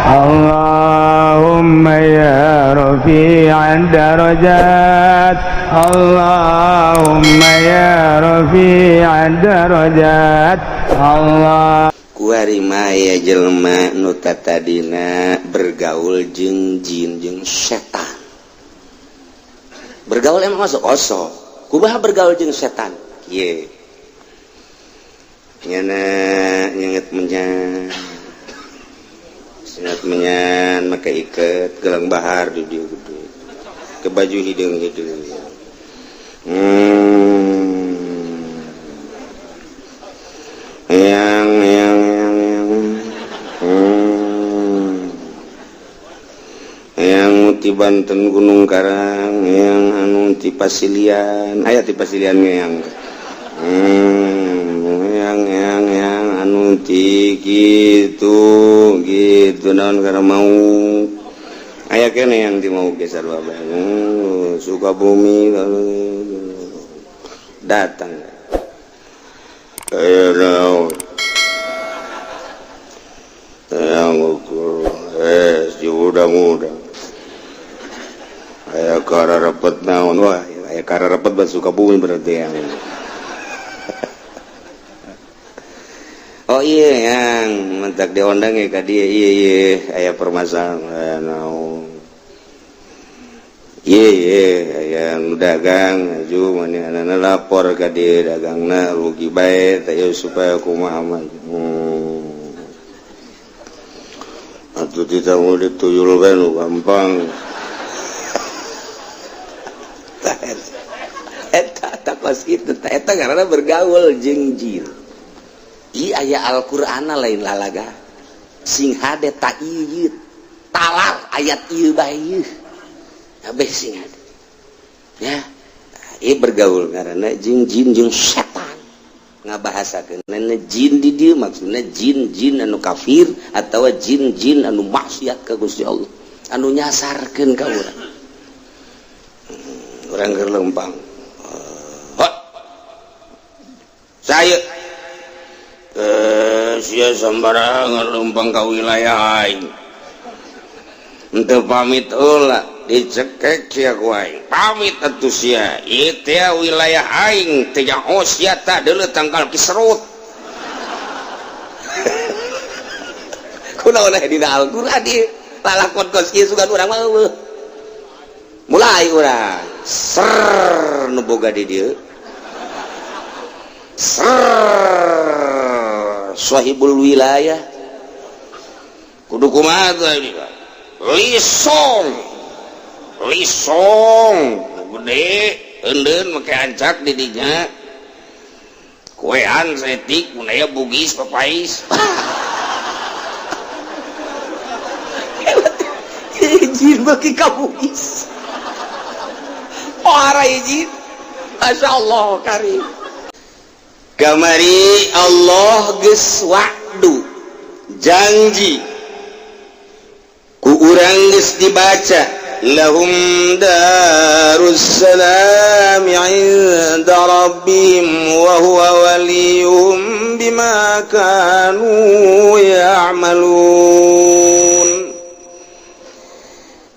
اللهم يا رفيع الدرجات، اللهم يا رفيع الدرجات، الله. Kuari maya jelema nu tadina bergaul jeung jin jeung setan. Bergaul emang masuk osok. Kumaha bergaul jeung setan? Kieu. Nyana nyenget menyan. Nyenget menyan make iket gelang bahar di dieu gede. Ke baju hideung-hideung. Yang yang yang yang yang ti Banten Gunung Karang, yang anu ti Pasilian, aya ti Pasilian yang yang anu ti gitu gitu naon karena mau aya kene yang di mau geser bae Sukabumi datang. Aya naon yang ukur si udang-udang aya kararepet naon, wah, aya kararepet bat Sukabumi berarti yang. Oh iya, yang mentak diondang ya ka dia, iya iya aya permasalahan naon, iya iya yang dagang maju mana lapor ka dia, dagangna rugi bae teh supaya kumaha mah. Atuh tidak mau dituyul bae nu gampang. Eta takos kitu, eta karena bergaul jeung jin. Ieu aya Al-Qur'ana lain lalaga. Sing hade ta ieu talar ayat ieu bae ieu. Kabeh sing hade. Ya, ieu bergaul karena jeung jin jeung setan. Ngabahasakeun jin di dieu maksudna jin-jin anu kafir atawa jin-jin anu maksiat ka Gusti Allah, anu nyasarkeun ka urang. Urang keur lempang. Hot. Saya sia sembarangan lempang ka wilayah aing. Henteu pamit heula dicekek sia ku aing. Pamit atuh sia. Ieu teh wilayah aing teh nyaho sia tah deuleu tangkal kiserut. Kunaon aya dina Al-Qur'an ieu? Lalakon kos kieu sugan urang mah eueuh. Mulai urang ser nu boga di dieu. Ser sahibul wilayah kudu kumaha teh ini? Lisong lisong gede eundeun make ancak di dinya kuean setik mun aya Bugis papais. Izin bagi ka Bugis ora izin. Masya Allah karim. Kamari Allah geus wa'du janji ku urang geus dibaca lahum darussalam 'inda rabbihim wa huwa waliyuhum bima kanu ya'malun.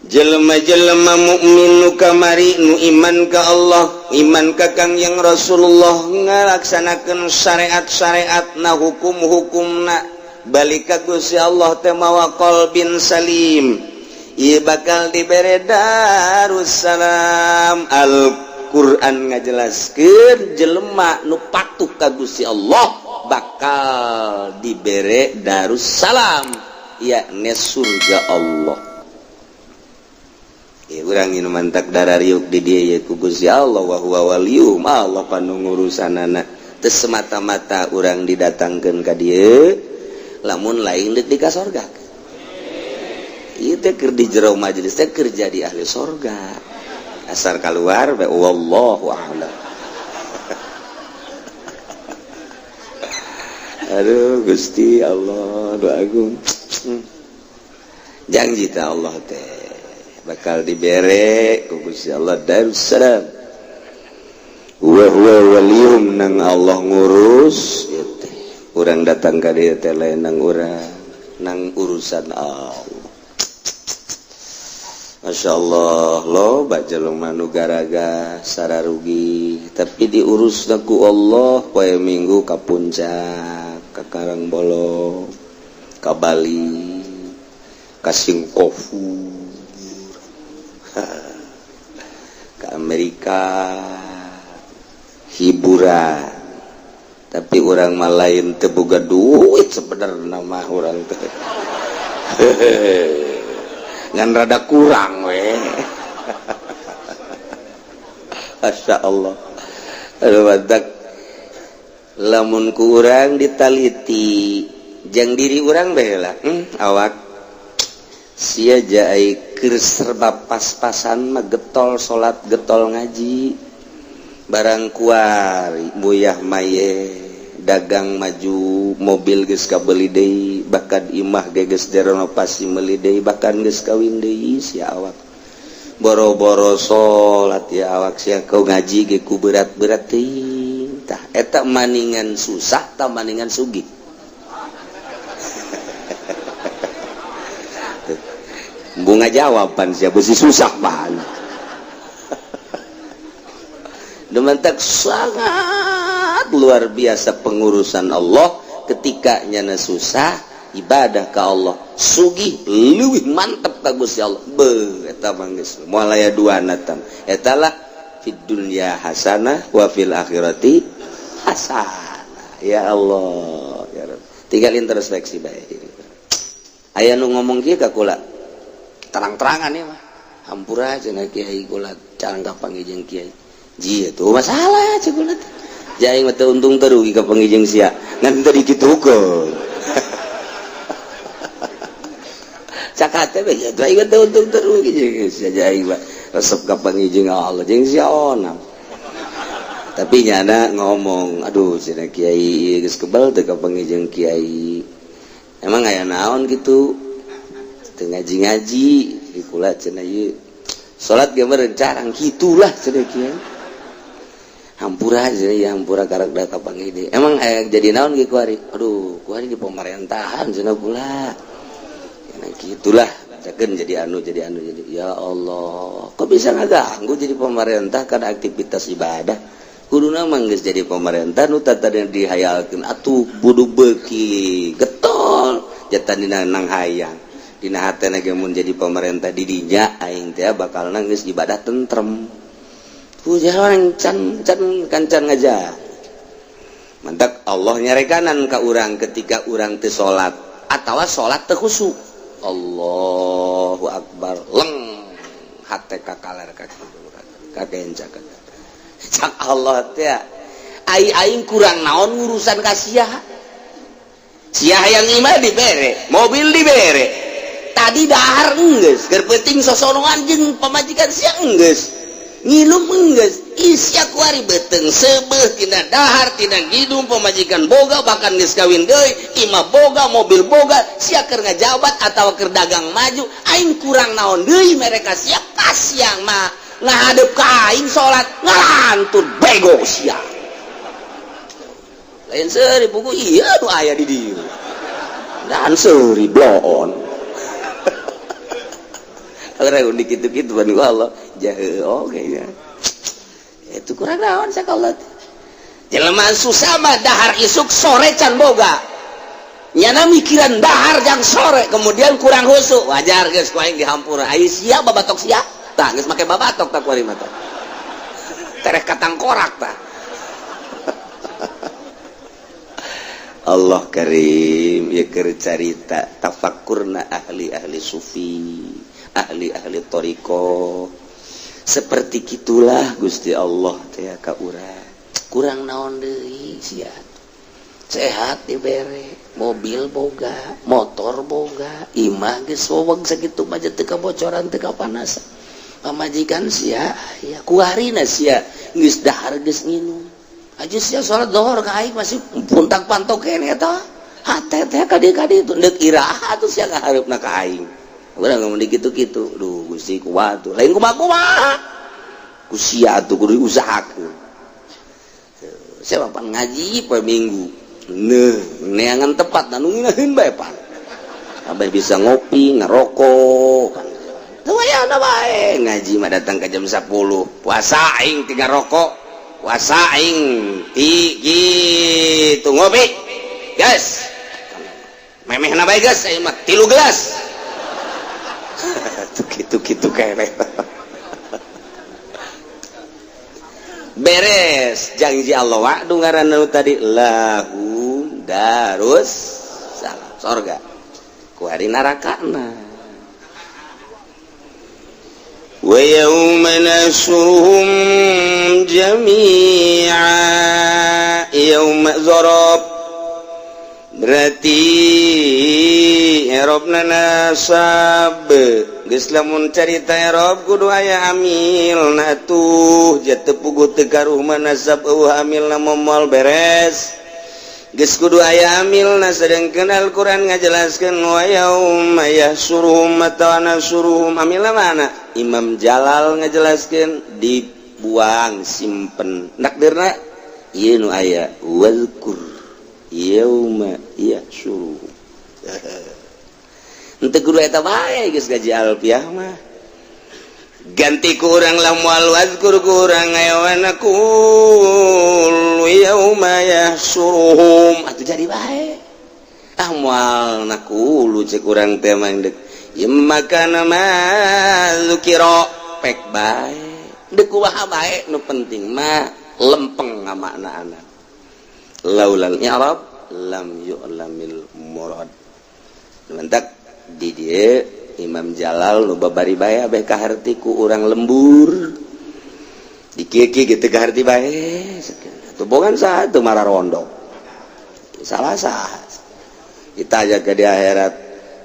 Jelema-jelema mukmin nu kamari nu iman ka Allah, iman ka Kangjeng Rasulullah, ngalaksanakeun syariat-syariatna, hukum-hukumna, balik ka Gusti Allah teh mawa qalbin salim, ieu bakal dibere darussalam. Al-Qur'an ngajelaskeun jelema nu patuh ka Gusti Allah bakal dibere darussalam, yakni surga Allah. Ya, urang nu mantak darah riuk di dia ya ku Gusti Allah wa huwa waliyuhum, Allah panu ngurusanana. Teu semata-mata urang didatangkeun ka dieu lamun lain deuk di ka sorga. Ieu teh keur di jero majelis teh keur jadi ahli sorga. Asar keluar bae wallahu a'lam. Aduh Gusti Allah doa agung. Janji ta Allah teh bakal dibere ku Gusti Allah darussalam. Wa huwa waliyuhum, nang Allah ngurus ieu teh. Urang datang ka dieu teh lain nang urang, nang urusan Allah. Masya Allah loba jelema nu garaga sararugi tapi diurus ku Allah poe Minggu ka Puncak, ka Karangbolong, ka Bali, ka Singkofu, ke Amerika hiburan. Tapi orang mah lain teu boga duit sebenarnya mah urang teh ngan rada kurang we. Masya Allah. Aduh, badak lamun ku urang ditaliti jang diri urang bae lah, awak sia jai keur serba pas-pasan mah, getol salat, getol ngaji, barang kuari buyah maye dagang maju, mobil geus kabeli deui, bahkan imah ge geus direnovasi meuli deui, bahkan geus kawin deui. Sia awak boro-boro salat ya, awak sia kau ngaji ge ku berat-berat teuing. Tah, eta maningan susah tah maningan sugih? Bunga jawaban sia beusi susah bahan. Dementak sangat luar biasa pengurusan Allah. Ketika nyana susah, ibadah ke Allah, sugih leuwih mantep ka Gusti Allah. Be eta mah geus moal aya duana tam. Eta lah fid dunya hasanah wa fil akhirati hasanah. Ya Allah, ya Rabb. Tinggal introspeksi bae diri. Aya nu ngomong kieu ka kula, terang-terangan ya mah, hampura cenah kiai, kula carang kapanggih jeung kiai. Ji itu masalah cek kula teh. Jaing mah teu untung teu rugi kapanggih jeung sia, ngan teu dikitukeun. Cak hate we ya, aing mah teu untung teu rugi jeung sia, jaing mah resep kapanggih jeung Allah jeung sia onam. Tapi nyana ngomong, aduh cenah kiai geus kebal teu kapanggih jeung kiai, emang aya naon gitu teu ngaji-ngaji di kula cenah, ieu salat ge meureun carang kitulah cenah kiai. Hampura aja ya, hampura karak da kapanggih deui. Emang aya jadi naon ge kuari? Aduh, kuari di pemerintahan cenah kula. Nah, gitulah cakeun jadi anu jadi anu jadi. Ya Allah, kok bisa ngaganggu jadi pemerintah karena aktivitas ibadah? Kuduna mah geus jadi pemerintah nu tadi dihayalkeun atuh budu beuki getol jatan dina nang hayang. Dina hatena ge mun jadi pemerintah di dinya aing teh bakal geus ibadah tentrem. Pujaran can can kancan ngaja. Mantak Allah nyarekanan ka urang ketika urang teu salat atawa salat teu khusyuk. Allahu akbar, leng hate ka kaler ka kagenca ka. Cak Allah teh ai aing kurang naon urusan ka sia. Sia hayang imah dibere, mobil dibere. Tadi dahar enggeus, keur penting sosonoan jeung pamajikan sia enggeus. Nginum enggeus, isia kuari beuteung seubeuh tina dahar tina ngidum, pamajikan boga, bahkan geus kawin deui, imah boga, mobil boga, sia keur ngajabat atawa keur dagang maju, aing kurang naon deui mereka sia? Pas siang mah ngahadep ka aing salat ngalantur, bego sia. Lain seuri buku ieu nu aya di dieu dan seuri bloon. Orang udah gitu-gitu ban Allah jahe oke ya. Itu kurang naon sakola. Jelema susah mah dahar isuk sore can boga. Nyana mikiran dahar jang sore kemudian kurang husuk, wajar geus ku aing dihampura. Ai sia babatok sia, tah geus make babatok tah kuari mah tah. Tereh katangkorak tah. Allah karim ya, keur carita tafakkurna ahli-ahli sufi, ahli-ahli thoriqoh. Seperti gitulah Gusti Allah teh ka urang, kurang naon deui sia? Sehat dibere, mobil boga, motor boga, imah geus weweg sakitu mah teu kabocoran, teu kapanasan, pamajikan sia ya kuarina sia geus dahar geus nginum aja, sia salat zuhur ka aing masih puntak pantok keneh eta hate teh kadi-kadi itu deuk iraha atuh sia ngahareupna ka aing? Urang ngomong dikitu-kitu, duh Gusti kumaha tuh, lain kumaha-kumaha ku sia atuh kudu diusahakeun. Sia mah pan ngaji poe Minggu neuh neangan tepat anu ngeunaheun bae pan sampai bisa ngopi ngerokok kan teu. Wayahna bae ngaji mah datang ke jam 10, puasa aing tiga rokok, puasa aing ti gitu ngopi guys, memehna bae geus, aing mah 3 gelas. Tuh gitu-gitu kene. Beres janji Allah wa'du ngaranna tadi lahum darus salam sorga ku hari narakana. Wa yauma nasuruhum jami'a yauma zarab, berarti i'rabna nasab. Geus lamun carita i'rab kudu aya amil na tuh, jatuh puguh teu karuh mah nasab eueuh amilna moal beres. Geus kudu aya amilna, sedangkeun Al-Qur'an ngajelaskeun wa yauma yahsyuruhum atawa nasuruhum, amilna mana? Imam Jalal ngajelaskeun dibuang simpen nakdirna ieu nu aya wazkur yauma yahsyuruhum. Henteu kudu eta bae geus gaji alfiah mah. Ganti ku urang lah moal wazkur ku urang aya naqul yauma yahsyuruhum atuh jadi bae. Ah moal naqulu cek urang teh mah deuk ieu makana ma zukira pek bae. Deuk kumaha bae nu penting mah lempeng ngamaknaana. Laulal i'rab lam yu'lamil murad. Mentak di dia Imam Jalal nu babari bae abeh kaharti ku urang lembur di kieu-kieu gitu kaharti bae tubongan saha teu mararondo salah sah. Kita aja ke di akhirat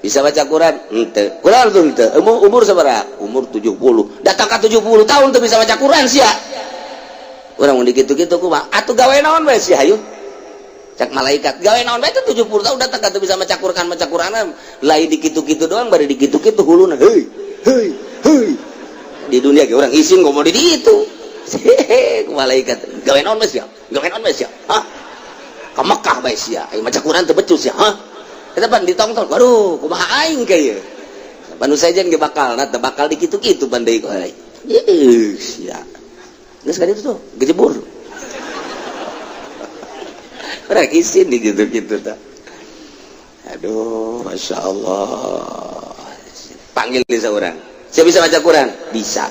bisa baca Quran henteu, Quran tuh henteu, umur sabaraha? Umur 70, datang ka 70 tahun teu bisa baca Quran sia. Urang mun dikitu-kitu kumaha atuh gawe naon bae sia hayu cak malaikat gawe naon bae teh 70 tahun datang ka teu bisa maca Quran, maca Quran lain dikitu-kitu doang, bari dikitu-kitu huluna heuy heuy heuy. Di dunia ge urang isin ngomong di ditu. Hehe, malaikat gawe naon bae sia, gawe naon bae sia, hah, ka Mekah bae sia aing maca Quran teu becus sia, hah, eta pan ditongton waduh kumaha aing ka ieu panu sejen ge bakal na teu bakal dikitu-kitu pan deui ku aing ieu sia geus ka ditu tuh gejebur. Orang isin di gitu-gitu tak. Aduh, masya Allah. Panggil di seorang. Siapa bisa baca Quran? Bisa.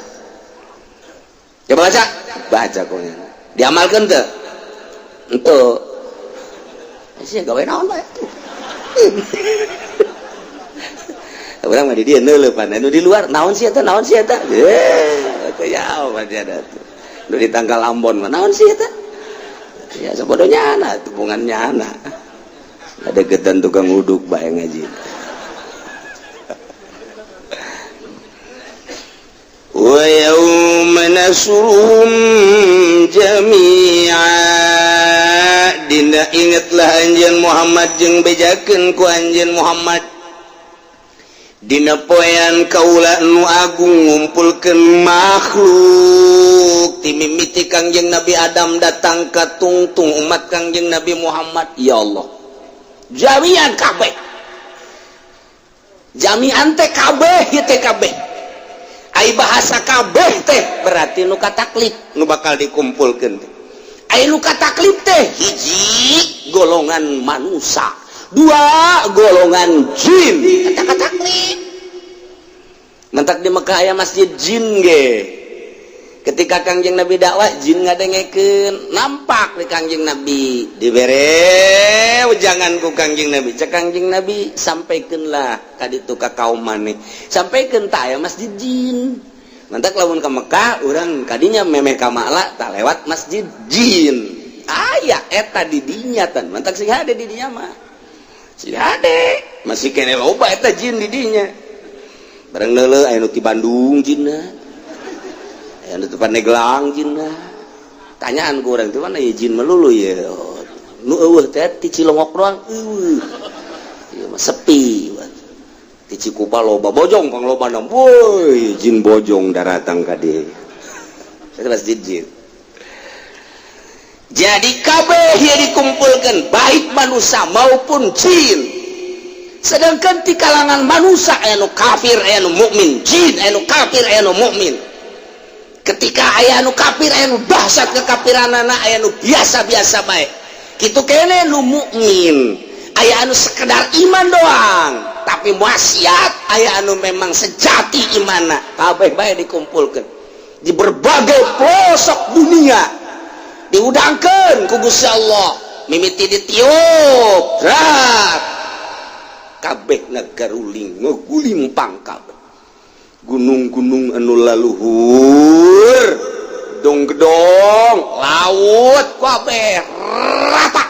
Coba baca. Baca Quran. Diamalkan tuh. Ento. Sih gawe naon bae tuh. Urang mah di dieu neuleupan, anu di luar naon sih eta, naon sih eta? Eh, teu jauh mah dia tuh. Nu di tangkal Ambon mah naon sih eta? Ya sabodonya anak, tubungannya anak. Ada gedan tukang uduk bae ngaji. Wa yauma nasuruhum jami'a, dina ingatlah anjeun Muhammad jeung bejakeun ku anjeun Muhammad dina poean kaula nu agung ngumpulkeun makhluk ti mimiti Kangjeng Nabi Adam datang ka tungtung umat Kangjeng Nabi Muhammad. Ya Allah, jami'an kabeh, jami'an teh kabeh ieu teh kabeh, ai bahasa kabeh teh berarti nu kataklif nu bakal dikumpulkeun teh. Ai nu kataklif teh hiji golongan manusia, dua golongan jin, kata taklif. Mentak di Mekah aya masjid jin ge. Ketika Kangjeng Nabi dakwah jin ngadengekeun, nampak di Kangjeng Nabi dibere wejangan ku Kangjeng Nabi. Cek Kangjeng Nabi sampaikeunlah ka ditu ka kaum maneh, sampaikeun tah aya masjid jin. Mentak lamun ka Mekah urang kadinya memeh ka Ma'la tah lewat masjid jin. Aya eta di dinya tan, mentak sing hade di dinya mah. Si hade masih kene loba eta jin di dinya. Bareng neuleuh aya nu ti Bandung jinna, aya nu ti Pandeglang jinna. Tanyaan ku urang teh mana ieu jin melulu ye. Nu eueuh teh ti Cilongok doang eueuh. Ieu mah sepi. Ti Cikupa loba bojong pang loba na. Woi, jin bojong daratang ka dieu. Eta masjid jin. Jadi kabeh ieu dikumpulkan baik manusia maupun jin. Sedangkan di kalangan manusia aya nu kafir, aya nu mukmin, jin aya nu kafir, aya nu mukmin. Ketika aya nu kafir, aya nu dahsyat kekafiranana, aya nu biasa-biasa bae. Kitu kene nu mukmin, aya anu sekedar iman doang tapi maksiat, aya anu memang sejati imana. Kabeh bae dikumpulkan di berbagai pelosok dunia, diudangkeun ku Gusti Allah, mimiti ditiup rat, kabeh ngagaruling, ngegulimpang kabeh. Gunung-gunung anu laluhur, gedong-gedong, laut, kabeh rata.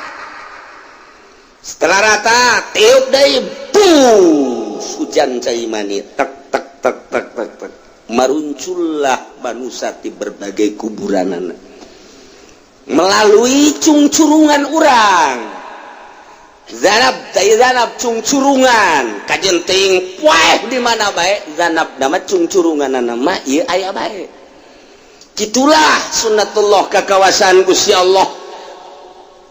Setelah rata, tiup deui, bus, hujan cai mani, tek tek tek tek tek tek, maruncullah manusia di berbagai kuburan melalui cungcurungan urang. Zanab dari zanab cungcurungan kajenting poek di mana bae, zanab nama cungcurungan nama ieu aya bae. Gitulah sunnatullah, kakawasan Gusti Allah.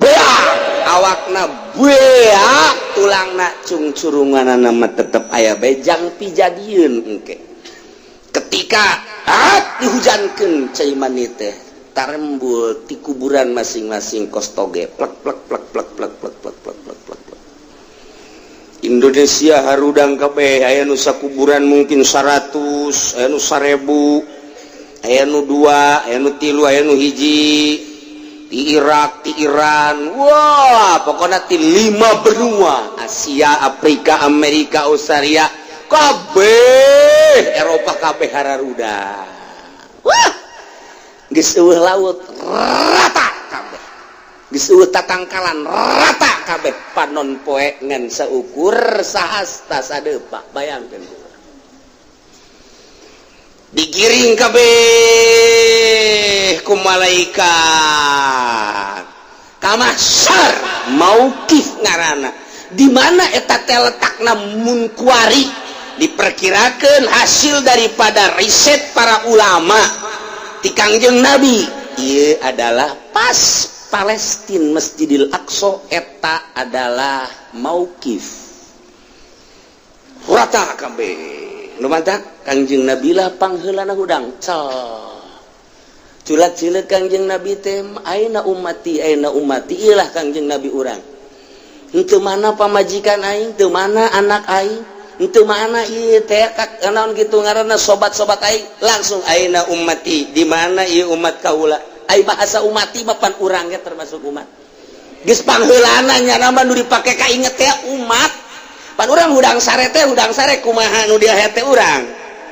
Beak awakna, beak tulangna, cungcurungan nama tetep aya bae, jang pijadieun engke ketika ah dihujankeun cai mani teh, tarembul di kuburan masing-masing kos toge, plek plek plek plek plek plek plek plek plek plek plek. Indonesia harudang kabeh. Aya nu sakuburan mungkin 100, aya nu 1000, aya nu 2, aya nu 3, aya nu 1. Di Irak, di Iran, wah, pokoknya di lima benua, Asia, Afrika, Amerika, Australia, kabeh, Eropa, kabeh hararudang. Wah, geus eueuh laut, rata kabeh. Geus eueuh tatangkalan, rata kabeh. Panon poe ngan seukur sahasta sadepa. Bayangkeun, digiring kabeh ku malaikat ka mahsyar, mauqif ngaranna. Di mana eta teh letakna? Mun kuari diperkirakan hasil daripada riset para ulama di Kangjeng Nabi, ieu adalah pas Palestina, Masjidil Aqsa. Eta adalah mauqif, rata kabeh. Nu mantak Kangjeng Nabi lah pangheulana hudang cal culat cileuk. Kangjeng Nabi teh, "Aina ummati, aina ummati?" Ilah Kangjeng Nabi urang, henteu mana pamajikan aing, teu mana anak aing, henteu mana ieu teh naon kitu ngaranna, sobat-sobat aing. Langsung, "Aina ummati?" Di mana ieu umat kaula? Ai bahasa ummati mah pan urang ge termasuk umat. Geus pangheulana nya nama nu dipake kainget teh umat. Pan urang hudang sare teh, hudang sare kumaha nu dia teh urang?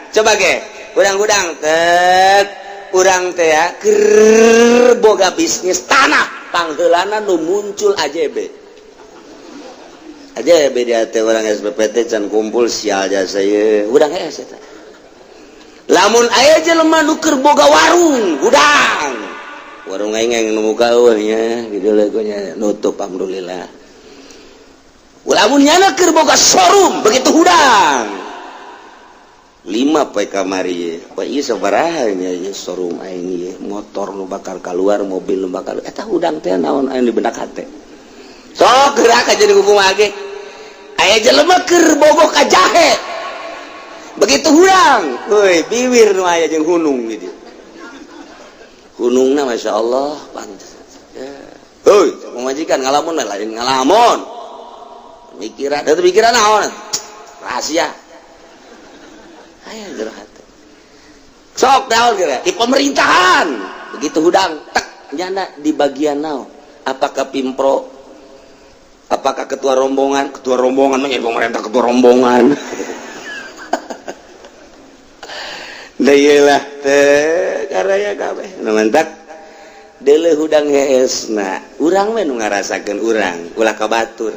Coba ge hudang-hudang tet, urang teh ya keur boga bisnis tanah, pangheulana nu muncul AJB aja beda teh. Orang SPPT can kumpul, sial jasa ieu hudang hese eta. Lamun aya jelema nu keur boga warung, hudang, warung aing yang nu muka eueuh nya gitu nya, nutup, alhamdulillah. Lamun nyana keur boga showroom, begitu hudang, 5 poe kamari, wah, ieu sabaraha nya ieu showroom aing ieu, motor nu bakal keluar, mobil nu bakal eta. Hudang teh naon aya di benak hate? Sok gerak aja di kumaha ge. Aya jelema keur bogoh ka jahe, begitu hudang, woi, biwir nu aya jeung hunung gitu. Hunungna Masya Allah, pantes ya. Hoi, pemajikan ngalamun lain ngalamun, mikiran itu, pikiran naon, rahasia aya jero hate. Sok naon kira di pemerintahan, begitu hudang tek, nyana di bagian naon, apakah pimpro, apakah ketua rombongan? Ketua rombongan mah pemerintah, ketua rombongan. Da iyalah teh karaya kabeh. Nu mantak deuleu hudang heesna, urang we nu ngarasakeun urang, ulah ka batur.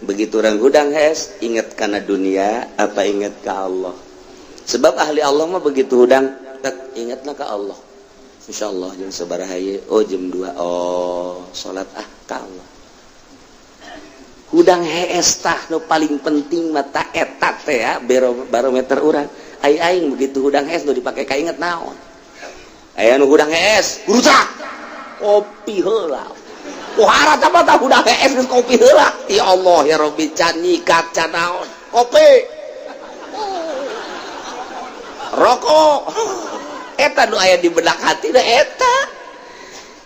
Begitu urang hudang hees, inget kana dunia apa inget ka Allah? Sebab ahli Allah mah begitu hudang tek, ingetna ka Allah. Insyaallah jam sabaraha ieu? Oh, jam 2. Oh, salat ah ka Allah. Hudang hees tah nu paling penting mata eta teh ya barometer urang. Ai aing begitu hudang hees nu dipake kainget naon? Aya nu hudang hees, gurutak kopi heula. Pohara apa tah udah hees geus kopi heula. Ya Allah ya Rabbi, can nyikat can naon. Kopi. Rokok. Eta nu aya di benak hati da eta.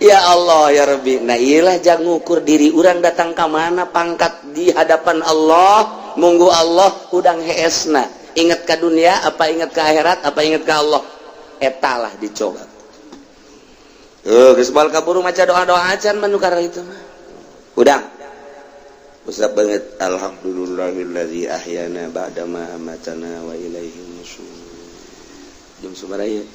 Ya Allah ya Rabbi. Nah iyalah jangan ngukur diri urang datang ka mana pangkat di hadapan Allah, munggu Allah hudang heesna. Ingat ke dunia apa ingat ke akhirat apa ingat ke Allah. Etalah dicoba. Geus bal kaburu maca doa-doa acan manukar itu mah. Hudang. Usap banget alhamdulillahillazi ahyana ba'da ma amatana wa ilaihi nusyur. Jam sabaraha ieu?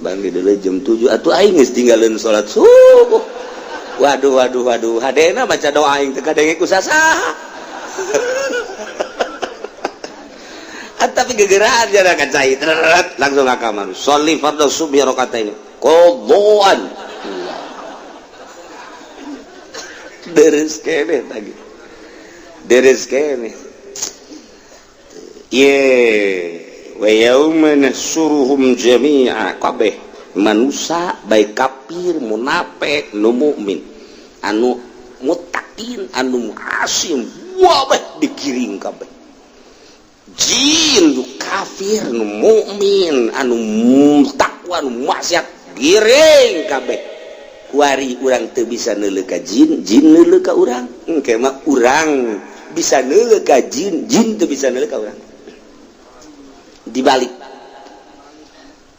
Bang di deuleu jam 7 atuh aing geus tinggalin salat subuh. Waduh waduh waduh, hadena maca doa aing teu kadenge ku sasaha. Tapi gegeraan jara ka cai langsung ka kamar. Sholli fardhu subhi rakataini. Qadhaan. Deres kene tadi. Deres kene. Ye wa yauma nahsyuruhum jami'a kabeh manusa baik kafir munafik nu mukmin anu muttaqin anu asim wabeh digiring kabeh jin nu kafir nu mukmin anu takwa nu maksiat giring kabeh kuari urang teu bisa neuleuh ka jin, jin neuleuh ka urang engke mah urang bisa neuleuh ka jin, jin teu bisa neuleuh ka urang dibalik.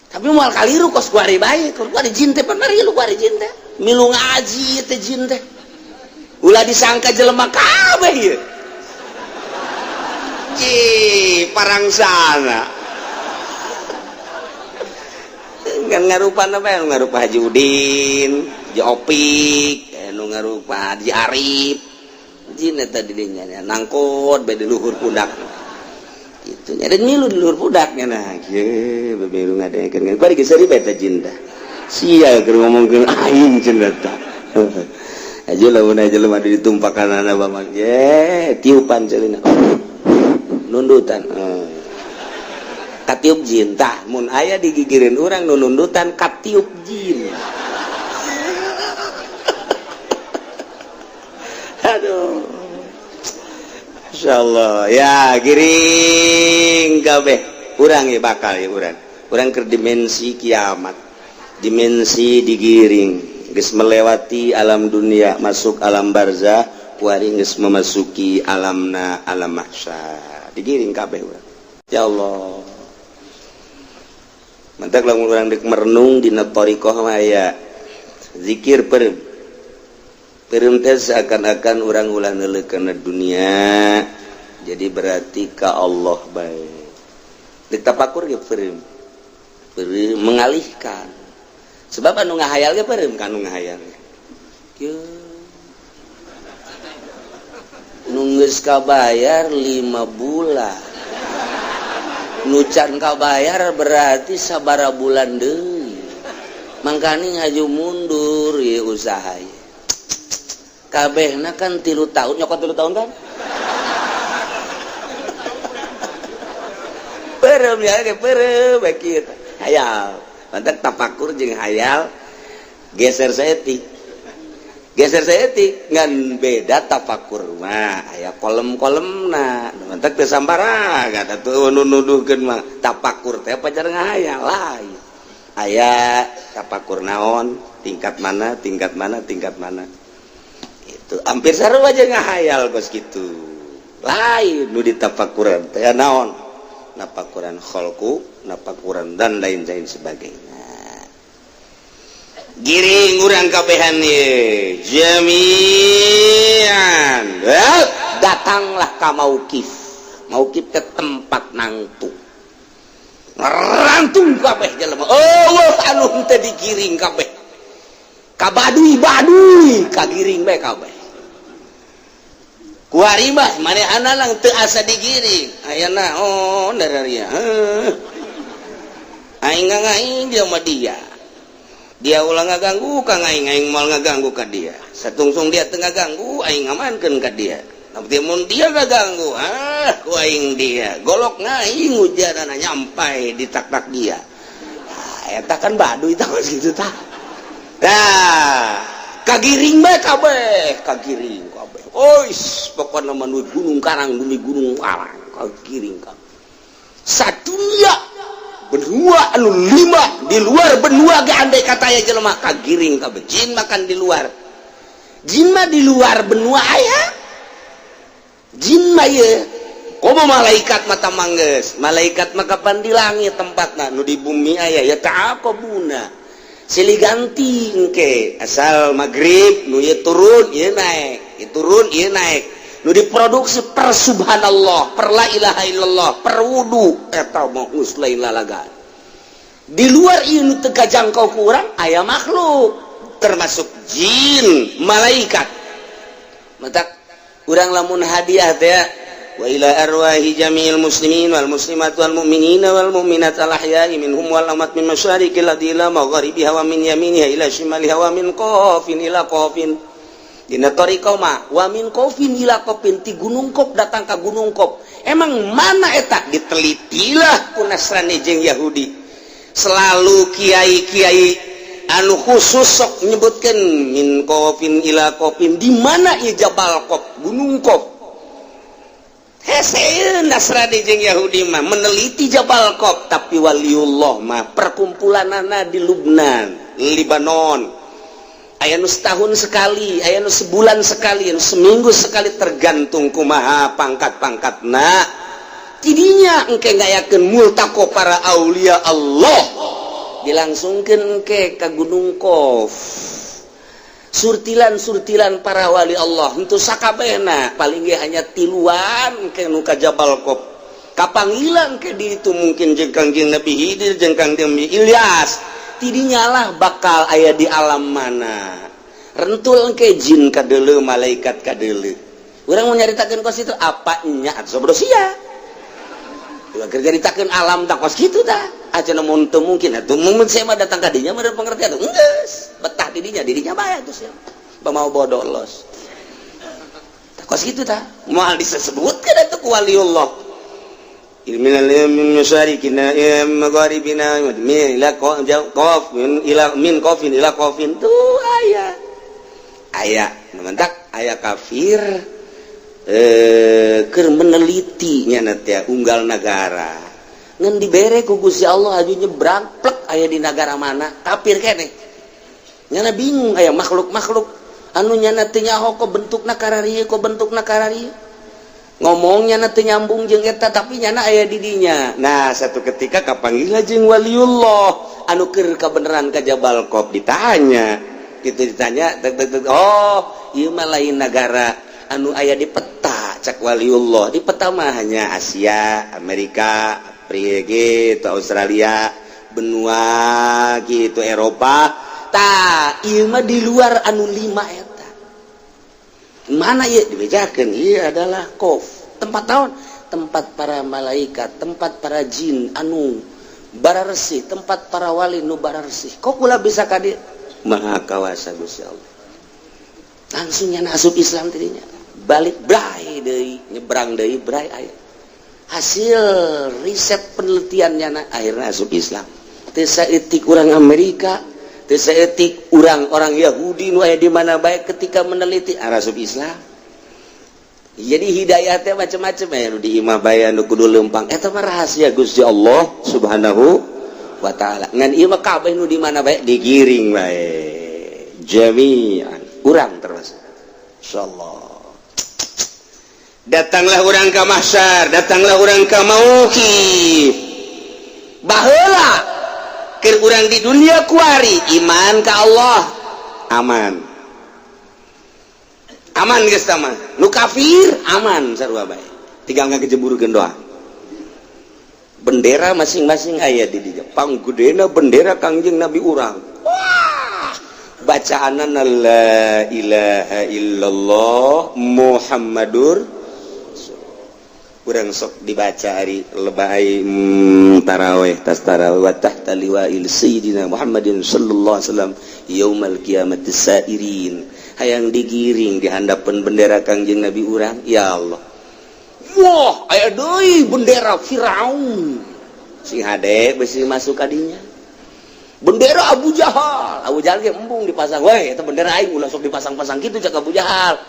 Tapi moal kaliru kos kuari bae, kuari jin teh pan marilu kuari jin teh milu ngaji teh jin teh ulah disangka jelema kabeh ieu. Ci parangsana ngan ngarupa apa nu ngarupa Haji Udin, Haji Opik, nu ngarupa Haji Arif. Jin eta di dinya nangkot bae di luhur pundak. Itu nya dan milu di luhur pundaknya nah kieu milu ngadengekeun bari geus seuri bae teh jin teh. Sia keur ngomongkeun aing jin eta. Aja lamun aja jelema ditumpakanana bamang ye tiupan ceulina. Nundutan. Katiup jin tah mun aya digigireun urang nu nundutan katiup jin. Aduh. Insyaallah ya giring kabeh urang ya bakal ya urang. Urang ke dimensi kiamat. Dimensi digiring geus melewati alam dunia masuk alam barzah kuari geus memasuki alamna alam mahsyar. Digiring kabeh urang. Ya Allah. Mantak lamun urang deuk merenung dina thariqah mah aya zikir peureum. Peureum teh seakan-akan urang ulah neuleuh kana dunia. Jadi berarti ka Allah bae. Deuk tapakur ge peureum. Peureum mengalihkan. Sebab anu ngahayal ge peureum ka anu ngahayal. Kieu. Nu geus kabayar 5 bulan. Nu can kabayar berarti sabara bulan deui. Mangkani ngaju mundur ieu usaha ieu. Kabehna kan 3 tahun, nyokot 3 tahun kan? Peureum ya ge peureum bae kieu. Hayal. Mantak tapakur jeung hayal geser saeutik. Geser saeutik ngan beda tapakur mah aya kolem-kolemna. Mantak teu sambarangan atuh nu nuduhkeun mah tapakur teh pacar ngahayal lain. Aya tapakur naon, tingkat mana, tingkat mana, tingkat mana. Itu hampir sarua aja ngahayal kos kitu. Lain nu ditapakuran teh naon? Napakuran kholku, napakuran dan lain-lain sebagainya. Giring urang kabehan ye jami'an. Datanglah ka mauqif. Mauqif ke tempat nangtung. Rantung kabeh jelema. Eueuh anu henteu digiring kabeh. Ka baduy-baduy kagiring bae kabeh. Kuari mah manehana lang teu asa digiring. Aya naon dararia. Heuh. Aing ngaing dia mah dia. Dia ulah ngaganggu ka aing, aing moal ngaganggu ka dia. Satungsung dia teu ngaganggu, aing ngamankeun ka dia. Tapi mun dia ngaganggu, ah ku aing dia. Golok ngaing ujarana nyampai di tak-tak dia. Nah, eta kan baduy tah gitu tah. Nah, Kagiring bae kabeh, kagiring kabeh. Ois, pokokna mah nu Gunung Karang, nu Gunung Karang, kagiring kabeh. Sadunia benua anu lima, di luar benua ge andai kata aya jelema kagiring kabeh. Jin makan di luar. Jin mah di luar benua aya. Jin mah ye komo malaikat mata mangges. Malaikat mah kapan di langit tempatna, nu di bumi aya ya ta'aqabuna. Silih ganti engke asal maghrib nu ieu turun ieu naik, ieu turun ieu naik. Nu diproduksi per subhanallah, per la ilaha illallah, per wudu eta mah geus lain lalagan. Di luar ieu nu teu kajangkau ku urang aya makhluk termasuk jin, malaikat. Matak urang lamun hadiah teh wa ila arwahi jami'il muslimin wal muslimat wal mu'minina wal mu'minat al ahya'i minhum wal amwat min masyariqil ardi ila magharibiha wa min yaminiha ila shimaliha wa min qafin ila qafin. Dina thariqah mah wa min qafin ila qafin, ti Gunung Qaf datang ka Gunung Qaf. Emang mana eta ditelitilah ku Nasrani jeung Yahudi. Selalu kiai-kiai anu khusus sok nyebutkeun min qafin ila qafin, di mana ieu Jabal Qaf, Gunung Qaf. Hese Nasrani jeung Yahudi mah meneliti Jabal Qaf, tapi waliullah mah perkumpulanana di Lubnan, Libanon. Aya nu setahun sekali, aya nu sebulan sekali, anu seminggu sekali, tergantung kumaha pangkat-pangkatna. Tidinya engke ngayakeun multaqo para aulia Allah, dilangsungkeun engke ka Gunung Qaf. Surtilan-surtilan para wali Allah untuk sakabehna paling ge hanya tiluan ke nu ka Jabal Qaf. Kapanggilan ke di itu mungkin jeung Kangjeng Nabi Khidir jeung Kangjeng Nabi Ilyas. Tidinya lah bakal aya di alam mana. Rentul ke jin kadeuleu, malaikat kadeuleu. Urang mau nyaritakeun kos itu apa nya atuh bodoh sia. Keur nyaritakeun alam tak kos kitu tah. Aja mun teu mungkin atuh mun saya mah datang ka dinya meureun pengertian geus betah di dinya, di dinya bae atuh sia. Mau bodoh los. Tah kos kitu tah. Moal disebutkeun atuh ku waliullah. Min masyariqina magharibina min ila qaf min ila min qafin ila qafin tuh aya. Aya, mentak aya kafir keur meneliti nya teh unggal nagara. Ngan dibere ku Gusti Allah aju nyebrang plek aya di nagara mana kafir keneh. Nyana bingung aya makhluk-makhluk anu nyana teu nyaho kok bentukna kararieu, kok bentukna kararieu. Ngomongnya na teu nyambung jeung eta, tapi nyana aya di dinya. Nah, satu ketika kapanggih jeung waliullah anu keur kabeneran ka Jabal Qaf, ditanya. Gitu ditanya tek, tek, tek, oh, ieu mah lain nagara anu aya di peta, cak waliullah. Di peta mah hanya Asia, Amerika, Afrika gitu, Australia, benua gitu, Eropa. Tah, ieu mah di luar anu lima eta. Mana ya dibejakan? Iya adalah Qof. Tempat tahun, tempat para malaikat, tempat para jin anu bararesih, tempat para wali nu bararesih. Kok kula bisa ka dieu? Maha kawasa Gusti Allah. Langsung nya asup Islam tadinya. Balik bray deui, nyebrang deui bray aya. Hasil riset penelitiannya akhirnya asup Islam. Teu saeutik urang Amerika, teu saeutik urang-orang Yahudi nu aya di mana bae ketika meneliti asup Islam. Jadi hidayah teh macam-macam ya, nu di imah bae nu kudu lempang. Eta mah rahasia Gusti Allah Subhanahu wa taala. Ngan ieu mah kabeh nu di mana bae digiring bae. Jami'an. Urang termasuk. Insyaallah. Datanglah urang ka mahsyar, datanglah urang ka mauqif. Baheula keur urang di dunia kuari iman ka Allah aman. Aman geus tah mah. Nu kafir aman sarua bae. Tinggal ngagejeburkeun doa. Bendera masing-masing aya di dinya. Panggedena bendera Kangjeng Nabi urang. Wah, bacaanana la ilaha illallah Muhammadur. Urang sok dibaca hari lebay taraweh, tas taraweh wa tahta liwa'il sayyidina Muhammadin sallallahu alaihi wasallam yaumal qiyamati sairin. Hayang digiring di handapeun bendera Kangjeng Nabi urang, ya Allah. Wah, aya deui bendera Firaun. Sing hade besi masuk kadinya. Bendera Abu Jahal, Abu Jahal ge embung dipasang we eta bendera aing, ulah sok dipasang-pasang kitu cak Abu Jahal.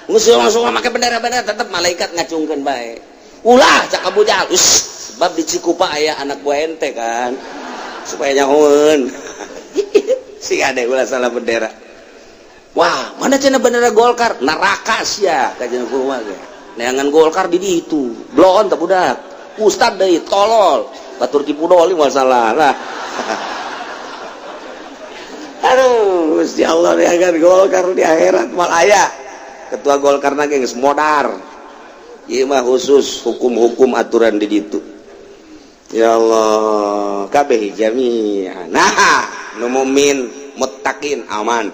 Geus langsung make bendera-bendera tetep malaikat ngacungkeun bae. Ulah cak Abu Jahal. Us, sebab di Cikupa aya anak buah ente kan. Supaya nyahoeun. Si ade ulah salah bendera. Wah, mana cenah bendera Golkar? Neraka sia kajian kumaha ge. Neangan Golkar di ditu. Blon teh budak. Ustad deui tolol. Batur tipu doli masalah lah. Aduh, Gusti Allah neangan Golkar di akhirat mal aya. Ketua Golkar na geus modar. Ieu mah khusus hukum-hukum aturan di ditu. Ya Allah, kabeh jami'an. Nah, nu mukmin muttaqin aman.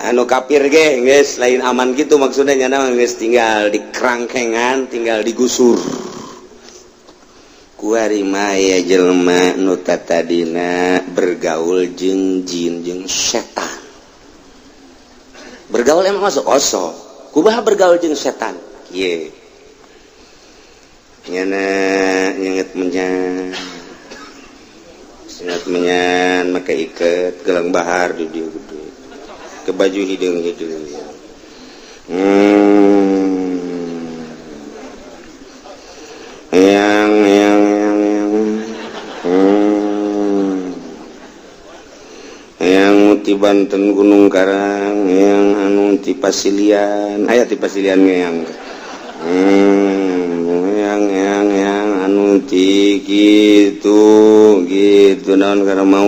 Anu kafir ge geus lain aman gitu maksudnya, nyana geus tinggal dikerangkengan, tinggal digusur. Kuari mah aya jelema nu tatadina bergaul jeung jin jeung setan. Bergaul emang masuk osok. Kumaha bergaul jeung setan? Kieu. Nyana nyenget menyan. Nyenget menyan make iket gelang bahar di dieu gede. Ke baju hideung-hideung. Yang yang yang yang Yang ti Banten Gunung Karang, yang anu ti Pasilian, aya ti Pasilian yang yang anu ti gitu gitu naon karena mau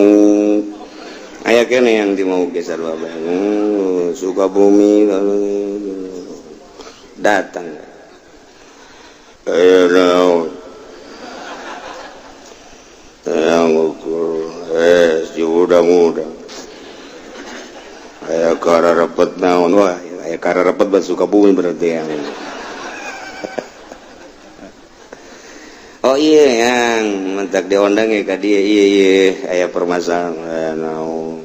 aya kene yang di mau geser bae Sukabumi datang aya naon yang ukur si muda-muda aya kararepet naon. Wah, aya kararepet buat Sukabumi berarti yang. Oh iya, yang mentak diundang ya ka dia. Iya iya aya permasalahan naon.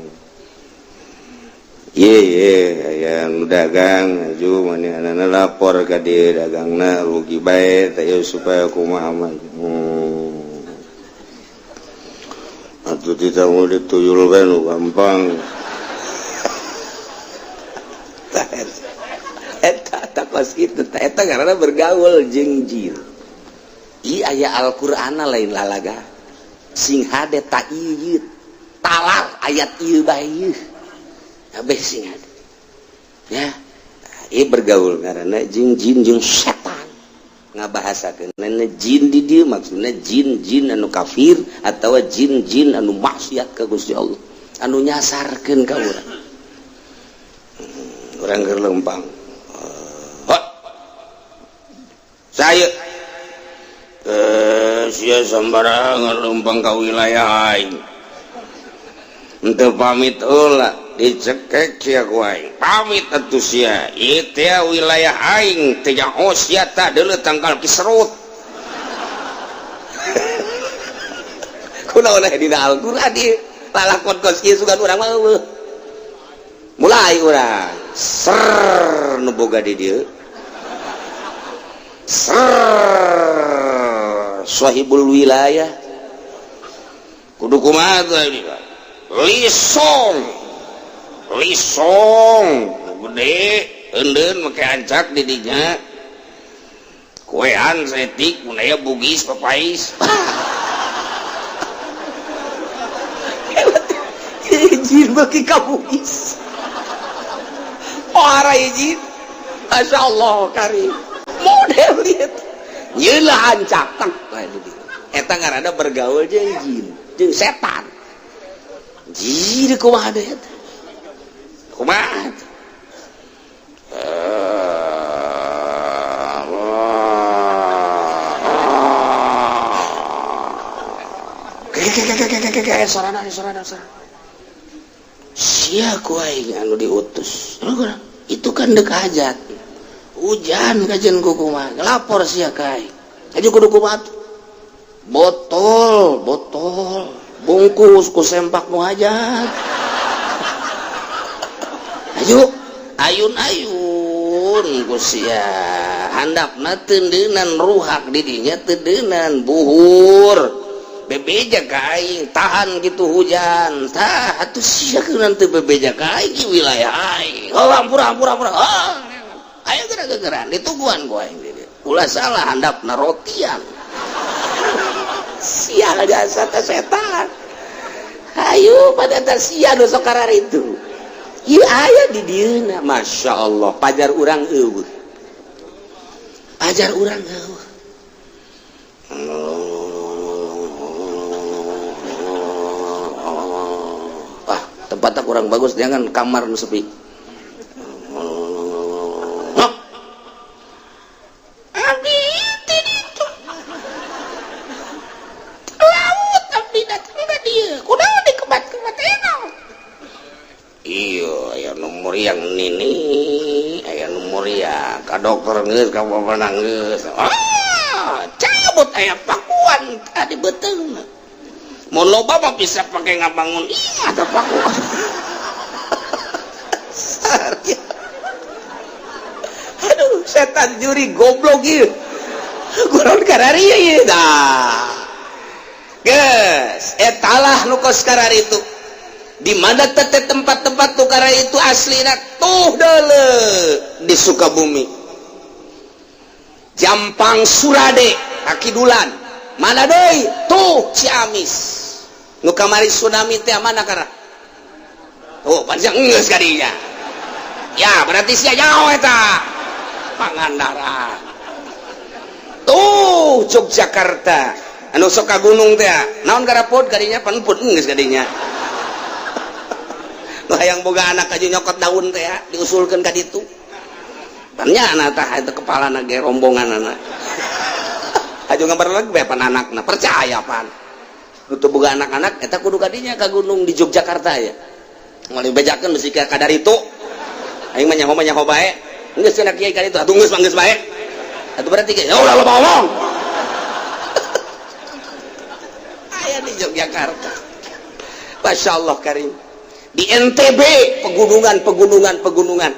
Iya iya aya nu dagang aju manehna lapor ka dia dagangna rugi bae teh supaya kumaha mah. Atuh tidak mau dituyul bae nu gampang. Eta takos kitu eta karena bergaul jeung jin. Ieu aya Al-Qur'an lain lalaga. Sing hade ta ieu talar ayat ieu bae ieu. Kabeh sing hade. Ya, ieu bergaul karena jeung jin jeung setan. Ngabahasakeun jin di dieu maksudna jin-jin anu kafir atawa jin-jin anu maksiat ka Gusti Allah, anu nyasarkeun ka urang. Urang keur lempang. Saya sia sembarangan lempang ka wilayah aing. Henteu pamit heula dicekek sia ku aing. Pamit atuh sia. Ieu teh wilayah aing teh nyaho sia tah deuleu tangkal kiserut. Kunaon aya dina Al-Qur'an ieu? Lalakon kos ieu sugan urang mah eueuh. Mulai urang ser nu boga di dieu. Ser sahibul wilayah kudu kumaha ini lisong lisong gede eundeun make ancak di dinya kuean setik mun aya bugis papais. Izin bagi ka bugis ora izin. Masya Allah karim model lihat nyelah ancak tang eta ngaranna bergaul jeung jin jeung setan. Jin kumaha deui eta kumaha sorana sorana sorana sia ku aing anu diutus itu kan dek hajat hujan kajian kumaha lapor sia ka aing aja kudu kumaha botol botol bungkus ku sempak nu hajat ayo ayun-ayun ku sia handapna teundeunan ruhak di dinya teundeunan buhur Bebeja ka aing, tahan gitu hujan. Tah, atuh sia kunaon teu bebeja ka aing, wilayah aing. Oh, ampura, ampura, ampura. Oh, ayo geura-geuraan ditungguan ku aing di dieu. Ulah salah, handapna rotian. Sial jasa teh setan. Ayo pada eta sia nu sok itu. Ieu aya di dieuna, Masya Allah, pajar urang euweuh. Pajar urang euweuh. Ah, tempatnya kurang bagus, jangan kamar nu sepi. Hah? Abdi teh ditu. Laut abdi datang ka dieu. Kunaon dikebat-kebat enak. Iya, aya nu muriang nini, aya nu muriang ka dokter geus, ka bapak geus. Ah, cabut aya pakuan tadi beuteungna. Mun loba mah bisa pake ngabangun imah teh pakuan. Aduh, setan juri goblok ieu. Guron kararieu ieu dah. Geus, etalah nu kos kararitu. Di mana tete tempat-tempat tukara itu aslina tuh dele di Sukabumi, Jampang Surade, Kakidulan, mana deui tuh Ciamis nu kamari tsunami teh mana kara tuh panjang geus kadinya ya, berarti sia jauh eta Pangandaran tuh Yogyakarta anu sok ka gunung teh naon garapod kadinya panput geus kadinya. Nu hayang boga anak aja nyokot daun teh diusulkeun ka ditu. Tanya anak tah itu kepala ge rombongan anak. Aju ngabar lagi bae pan anakna percaya pan. Nu teu boga anak-anak eta kudu kadinya ka gunung di Yogyakarta ya. Moal dibejakeun bisi ka kadar itu. Aing mah nyaho bae. Geus cenah kiai ka ditu atuh geus mah geus bae. Atuh berarti ge ulah loba ngomong. Aya di Yogyakarta. Masyaallah karim. Di NTB pegunungan pegunungan pegunungan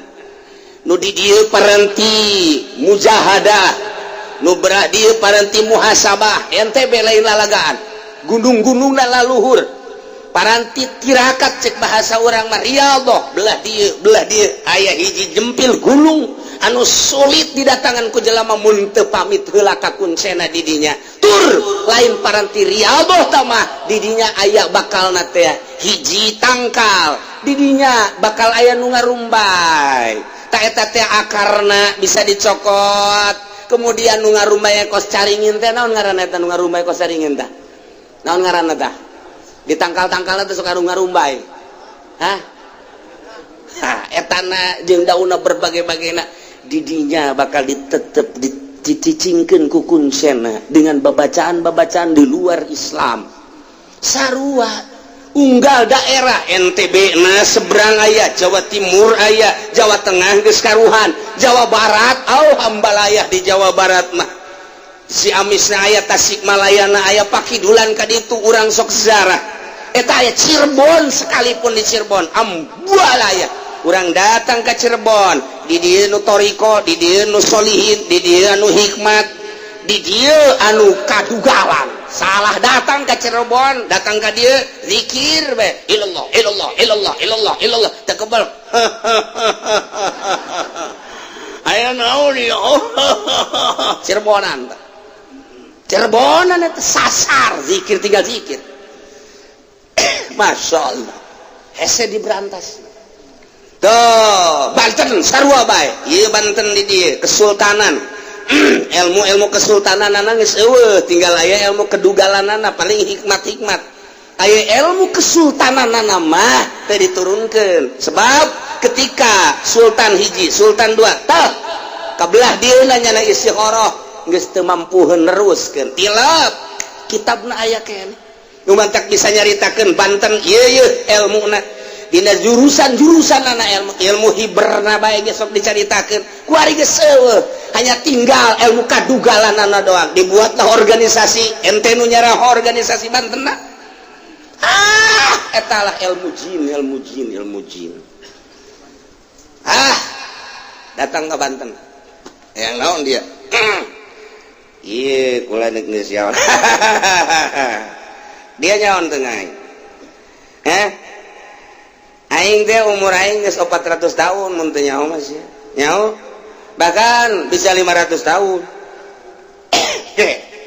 nu di dieu parenti mujahadah, nu belah dieu parenti muhasabah. NTB lain lalagaan, gunung-gunungna laluhur, paranti tirakat cek bahasa urang mah riyadhah. Belah dieu, belah dieu aya hiji jempil gunung anu sulit didatangan ku jelema mun teu pamit heula ka kuncena di dinya. Tur lain paranti riyadhah tamah, di dinya aya bakalna teh hiji tangkal, di dinya bakal aya nu ngarumbay. Ta eta teh akarna bisa dicokot, kemudian nu ngarumbay kos caringin teh naon ngaranna eta nu ngarumbay kos caringin tah naon ngaranna tah di tangkal-tangkalna teh sok ngarumbay. Hah? Ha, etana jeung daunna berbagai-bagaina di dinya bakal ditetep dicicingkeun ku kuncena dengan babacaan-babacaan di luar Islam. Sarua unggal daerah NTB na seberang aya, Jawa Timur aya, Jawa Tengah geus karuhan, Jawa Barat au hambalayah di Jawa Barat mah Ciamisna aya, Tasikmalayana aya, Pakidulan ka ditu urang sok sejarah eta aya. Cirebon sekalipun, di Cirebon ambualaya urang datang ke Cirebon, di dieu nu toriko, di dieu nu solihin, di dieu anu hikmat, di dieu anu kadugalan. Salah datang ke Cirebon, datang ke dieu zikir be ilallah ilallah ilallah ilallah ilallah teu kebal aya naon ieu. Cirebonan, Cirebonan itu sasar zikir, tinggal zikir. Masya Allah, hese diberantas tuh. Banten sarua bae ieu. Banten di dieu kesultanan, ilmu-ilmu kesultanan geus eueuh, tinggal aya ilmu kedugalanana, paling hikmat-hikmat. Aya ilmu kesultananana mah teu diturunkeun, sebab ketika sultan hiji, sultan dua, tah kabelah dieuna nyana istikharah geus teu mampu neruskeun, tilap kitabna aya keneh. Nu mantak bisa nyaritakeun Banten ieu ieu ilmuna dina jurusan-jurusan anak ilmu ilmu hiberna bae ge sok dicaritakeun kuari geus eueuh, hanya tinggal ilmu kadugalanana doang. Dibuatlah organisasi, ente nu nyarah organisasi Banten. Ah, etalah ilmu jin, ilmu jin, ilmu jin. Ah, datang ke Banten yang naon dia. Iya, kula nek geus. Dia nyaon teu aing? Eh? Aing teh umur aing geus 400 tahun mun teu nyaho mah sia. Nyaho? Bahkan bisa 500 tahun.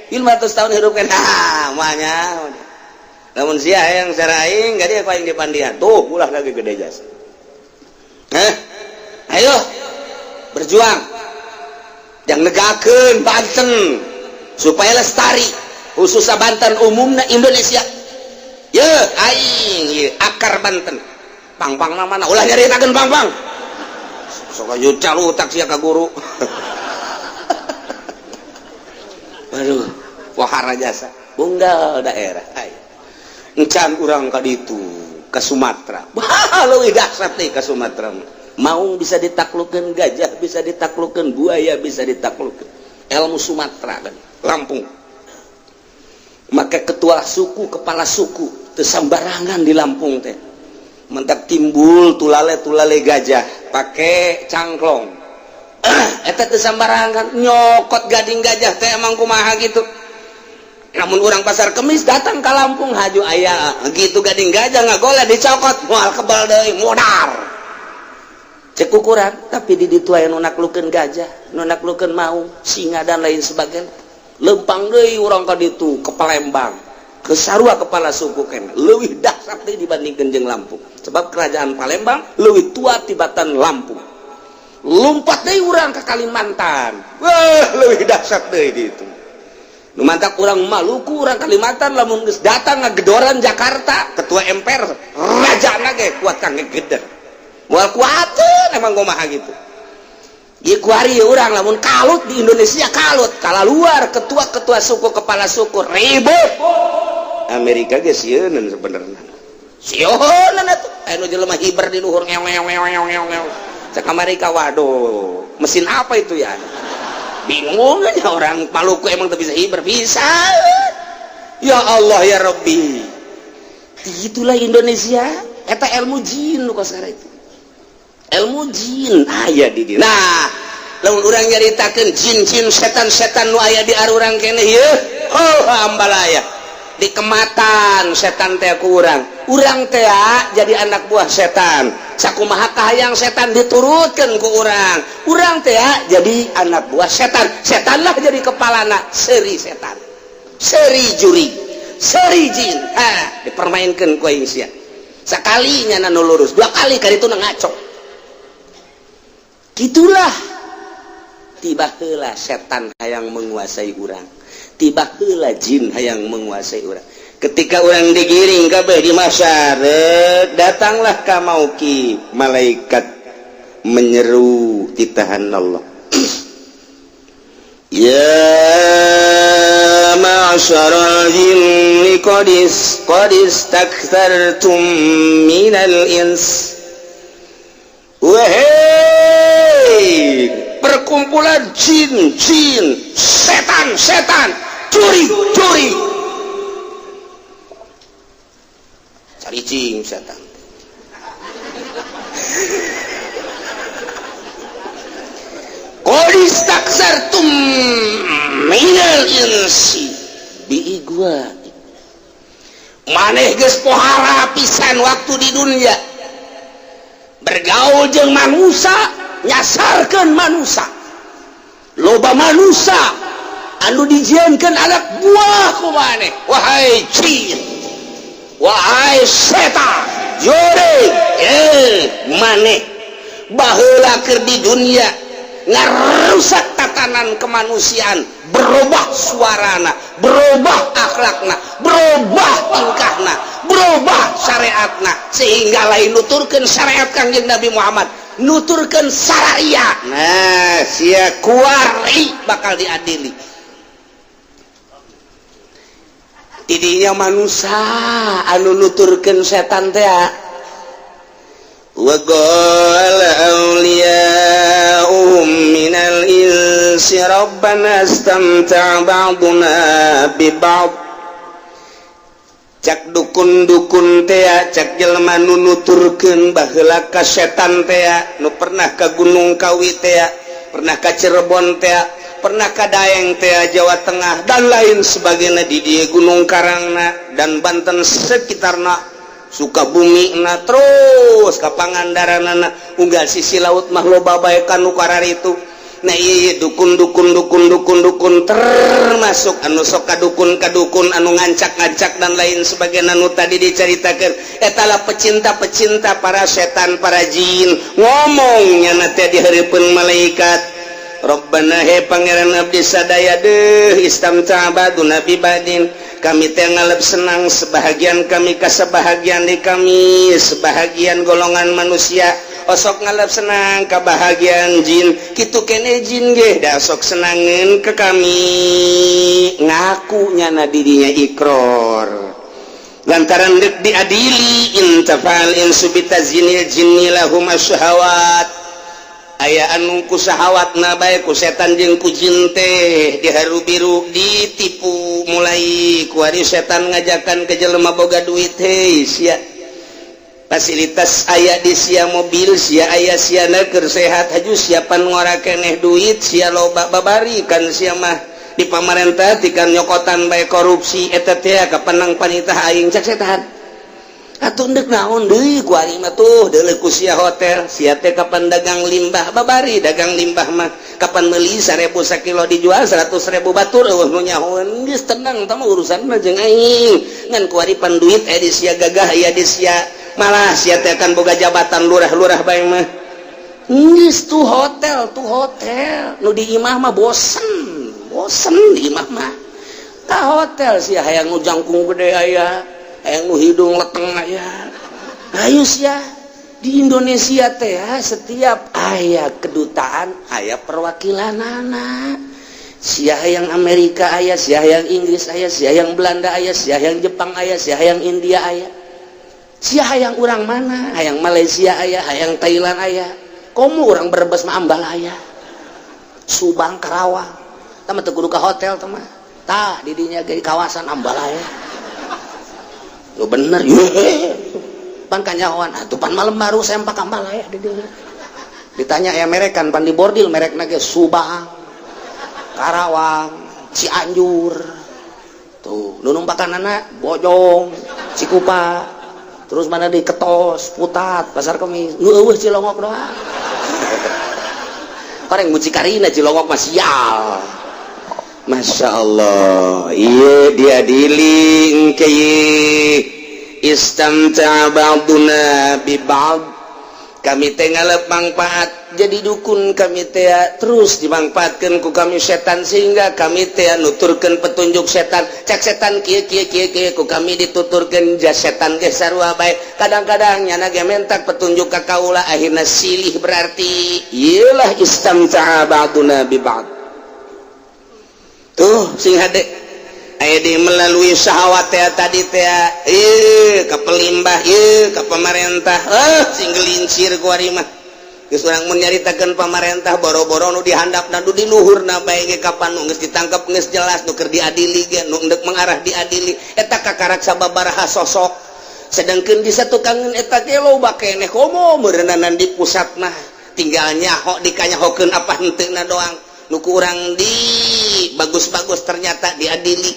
500 tahun hidup kan, ah, moal nyaho. Lamun sia hayang cara aing, gak dia aing dipandian. Tuh, ulah lagi gede jasa. Eh? Ayo berjuang. Yang negakeun Banten supaya lestari, khususnya Banten, umumnya Indonesia. Ye, aing ye, akar Banten. Pang-pang mana ulah nyaritakeun pang-pang. Sok aju calutak sia ka guru. Aduh, wahara jasa. Unggal daerah. Ayo. Encan urang ka ditu, ka Sumatera. Wah, leuwih dahsyat teh ka Sumatera. Maung bisa ditaklukeun, gajah bisa ditaklukeun, buaya bisa ditaklukeun. Ilmu Sumatera kan, Lampung. Maka ketua suku, kepala suku teu sambarangan di Lampung teh. Mentak timbul tulale-tulale gajah pake cangklong. Eta teu sambarangan nyokot gading gajah teh emang kumaha gitu. Namun orang pasar kemis datang ke Lampung haju aya gitu gading gajah ngagoleh dicokot moal kebal deui modar. Cek ukuran, tapi di ditu aya nu naklukeun gajah, nu naklukeun maung, singa dan lain sebagainya. Lempang deui urang ka ditu ke Palembang. Ke sarua kepala suku kene leuwih dahsyat deui dibandingkeun jeung Lampung. Sebab kerajaan Palembang leuwih tua tibatan Lampung. Lompat deui urang ke Kalimantan. Wah, leuwih dahsyat deui di ditu. Nu mantak urang Maluku, urang Kalimantan lamun geus datang ngagedoran Jakarta, ketua MPR raja ge kuat kang ngegeder. Moal kuateun emang kumaha gitu. Ieu kuari urang lamun kalut di Indonesia kalut, kala luar ketua-ketua suku, kepala suku ribut. Amerika ge sieuneun sebenarnya. Sieuneun atuh anu jelema hiber di luhur ngew ngew ngew ngew ngew ngew. Cek Amerika, waduh, mesin apa itu ya? Bingung aja orang Maluku emang tuh bisa hiber, bisa. Ya Allah ya Rabbi. Itulah Indonesia, eta ilmu jin nu kosara itu. Ilmu jin aya di dieu. Nah, lamun urang nyaritakeun jin-jin setan-setan nu aya di arurang keneh ieu, oh ambalaya. Di kematan setan teh ku urang. Urang teh jadi anak buah setan. Sakumaha kahayang setan diturutkeun ku urang. Urang teh jadi anak buah setan. Setanlah jadi kepalana, seuri setan. Seuri juri, seuri jin. Ha, dipermainkeun ku aing sia. Sakali nya nu lurus, dua kali kali itu ngaco. Gitulah tiba heula setan hayang menguasai urang, tiba heula jin hayang menguasai urang. Ketika orang digiring kabeh di masyarakat, datanglah ka mauki malaikat menyeru titahan Allah. Ya ma'syaral jinni qad istakthartum minal ins. Wahai perkumpulan jin-jin, setan-setan, curi-curi. Cari cing setan. Qad istakthartum minal insi biigwa. Maneh geus pohara pisan waktu di dunia. Bergaul jeung manusia, nyasarkeun manusia. Loba manusia anu dijieunkeun anak buah ku maneh. Wahai jin, wahai setan, jurig, maneh baheula keur di dunia ngarusak tatanan kemanusiaan, berubah suarana, berubah akhlakna, berubah tingkahna, berubah syariatna, sehingga lain nuturkeun syariat Kangjeng Nabi Muhammad, nuturkeun syariat. Nah, sia kuari bakal diadili. Tidinya manusia anu nuturkeun setan teh. Wa qala awliya'uhum minal insi rabbana istamta'a ba'duna bi ba'd. Cak dukun-dukun tea, cak jelema nu nuturkeun baheula ka setan tea, nu pernah ka Gunung Kawi tea, pernah ka Cirebon tea, Pernah ka Daeng teh, Jawa Tengah dan lain sebagainya, di dieu Gunung Karangna dan Banten sekitarna, Sukabumi na, terus ka Pangandaran, unggal sisi laut mah loba bae kanu itu. Nah, iya, dukun dukun dukun dukun dukun, termasuk anu sok kadukun kadukun, anu ngancak-ngancak dan lain sebagainya, anu tadi diceritakan. Etala pecinta-pecinta para setan, para jin, ngomongnya nanti di hareupeun malaikat, "Rabbana, he Pangeran abdi sadaya deh, istamta'a ba'duna bi ba'din, kami teh ngalep senang sebahagian kami ka sebahagian di kami, sebahagian golongan manusia osok ngalap senang kebahagiaan jin, kitu kene jin ge da sok senangen ke kami." Ngaku nyana dirinya ikror lantaran dek diadili. Intafal insu bitazinil jinni lahum asyahawat, aya anu ku syahawat na bae ku setan jeung ku jin teh diharu biru, ditipu. Mulai kuari setan ngajakan ke jelema boga duit, "Hei sia, fasilitas aya di sia, mobil sia aya, sia keur sehat, haju siapan ngora keneh, duit sia loba, babari kan sia mah di pamarentah tikan nyokotan bae korupsi, eta teh kapenang panitah aing," cak setan. "Atuh ndek naon deui ku aing mah? Tuh deuleu ku sia hotel, sia teh kapan dagang limbah, babari dagang limbah mah kapan meuli 1000 sakilo dijual 100.000, batur eueuh nu nyahoeun, geus tenang tah mah urusan mah jeung aing. Ngan kuari pan duit aya di sia, gagah aya di sia, malah sia teh kan boga jabatan lurah-lurah bae mah. Geus tuh hotel, tuh hotel, nu di imah mah bosen bosen di imah mah, ka hotel sia. Hayang nu jangkung gede aya, hayang nu hidung leteng aya, ayo sia." Di Indonesia teh setiap aya kedutaan aya perwakilan anak. Sia yang Amerika aya, sia yang Inggris aya, sia yang Belanda aya, sia yang Jepang aya, sia yang India aya, sia hayang urang mana, hayang Malaysia aya, hayang Thailand aya, komo urang Brebes mah Ambalaya, Subang, Karawang. Tah teu kudu ka hotel tah mah, tah didinya ge kawasan Ambalaya. Lu bener ye pan kanyahoan atuh pan malam baru sempak Ambalaya di dinya. Ditanya ya merekan pan di bordil merekna ge Subang, Karawang, Cianjur. Tuh nu numpakanana Bojong, Cikupa, terus mana di Ketos, Putat, Pasar Kemis. Nu eueuh Cilongok doang. Orang mucikarina Cilongok mah sial. Masya Allah, iya diadili engke. Istamta'a ba'duna bi ba'd, kami teh ngalep manfaat jadi dukun, kami teh terus dimanfaatkan ku kami setan, sehingga kami teh nuturkeun petunjuk setan. Cak setan kieu kieu kieu kieu, ku kami dituturkeun. Jas setan ge sarua bae, kadang-kadang nyana ge mentak petunjuk ka kaula, akhirna silih. Berarti iyalah istamta'a ba'duna bi ba'd. Tuh sing hade aya di melalui syahwat teh tadi teh, ieu ka pelimbah, ieu ka pemerintah, eh sing gelincir kuari mah. Geus urang mun nyaritakeun pamarentah, boro-boro nu dihandapna, nu di luhurna bae ge kapan nu geus ditangkep geus jelas, nu keur diadili ge, nu endek mengarah diadili eta kakarak sababaraha sosok. Sedangkan di satukangeun eta ge loba keneh, komo meureunana di pusat mah tinggal nyaho dikanyahokeun apa henteuna doang. Nu kurang di bagus-bagus ternyata diadili,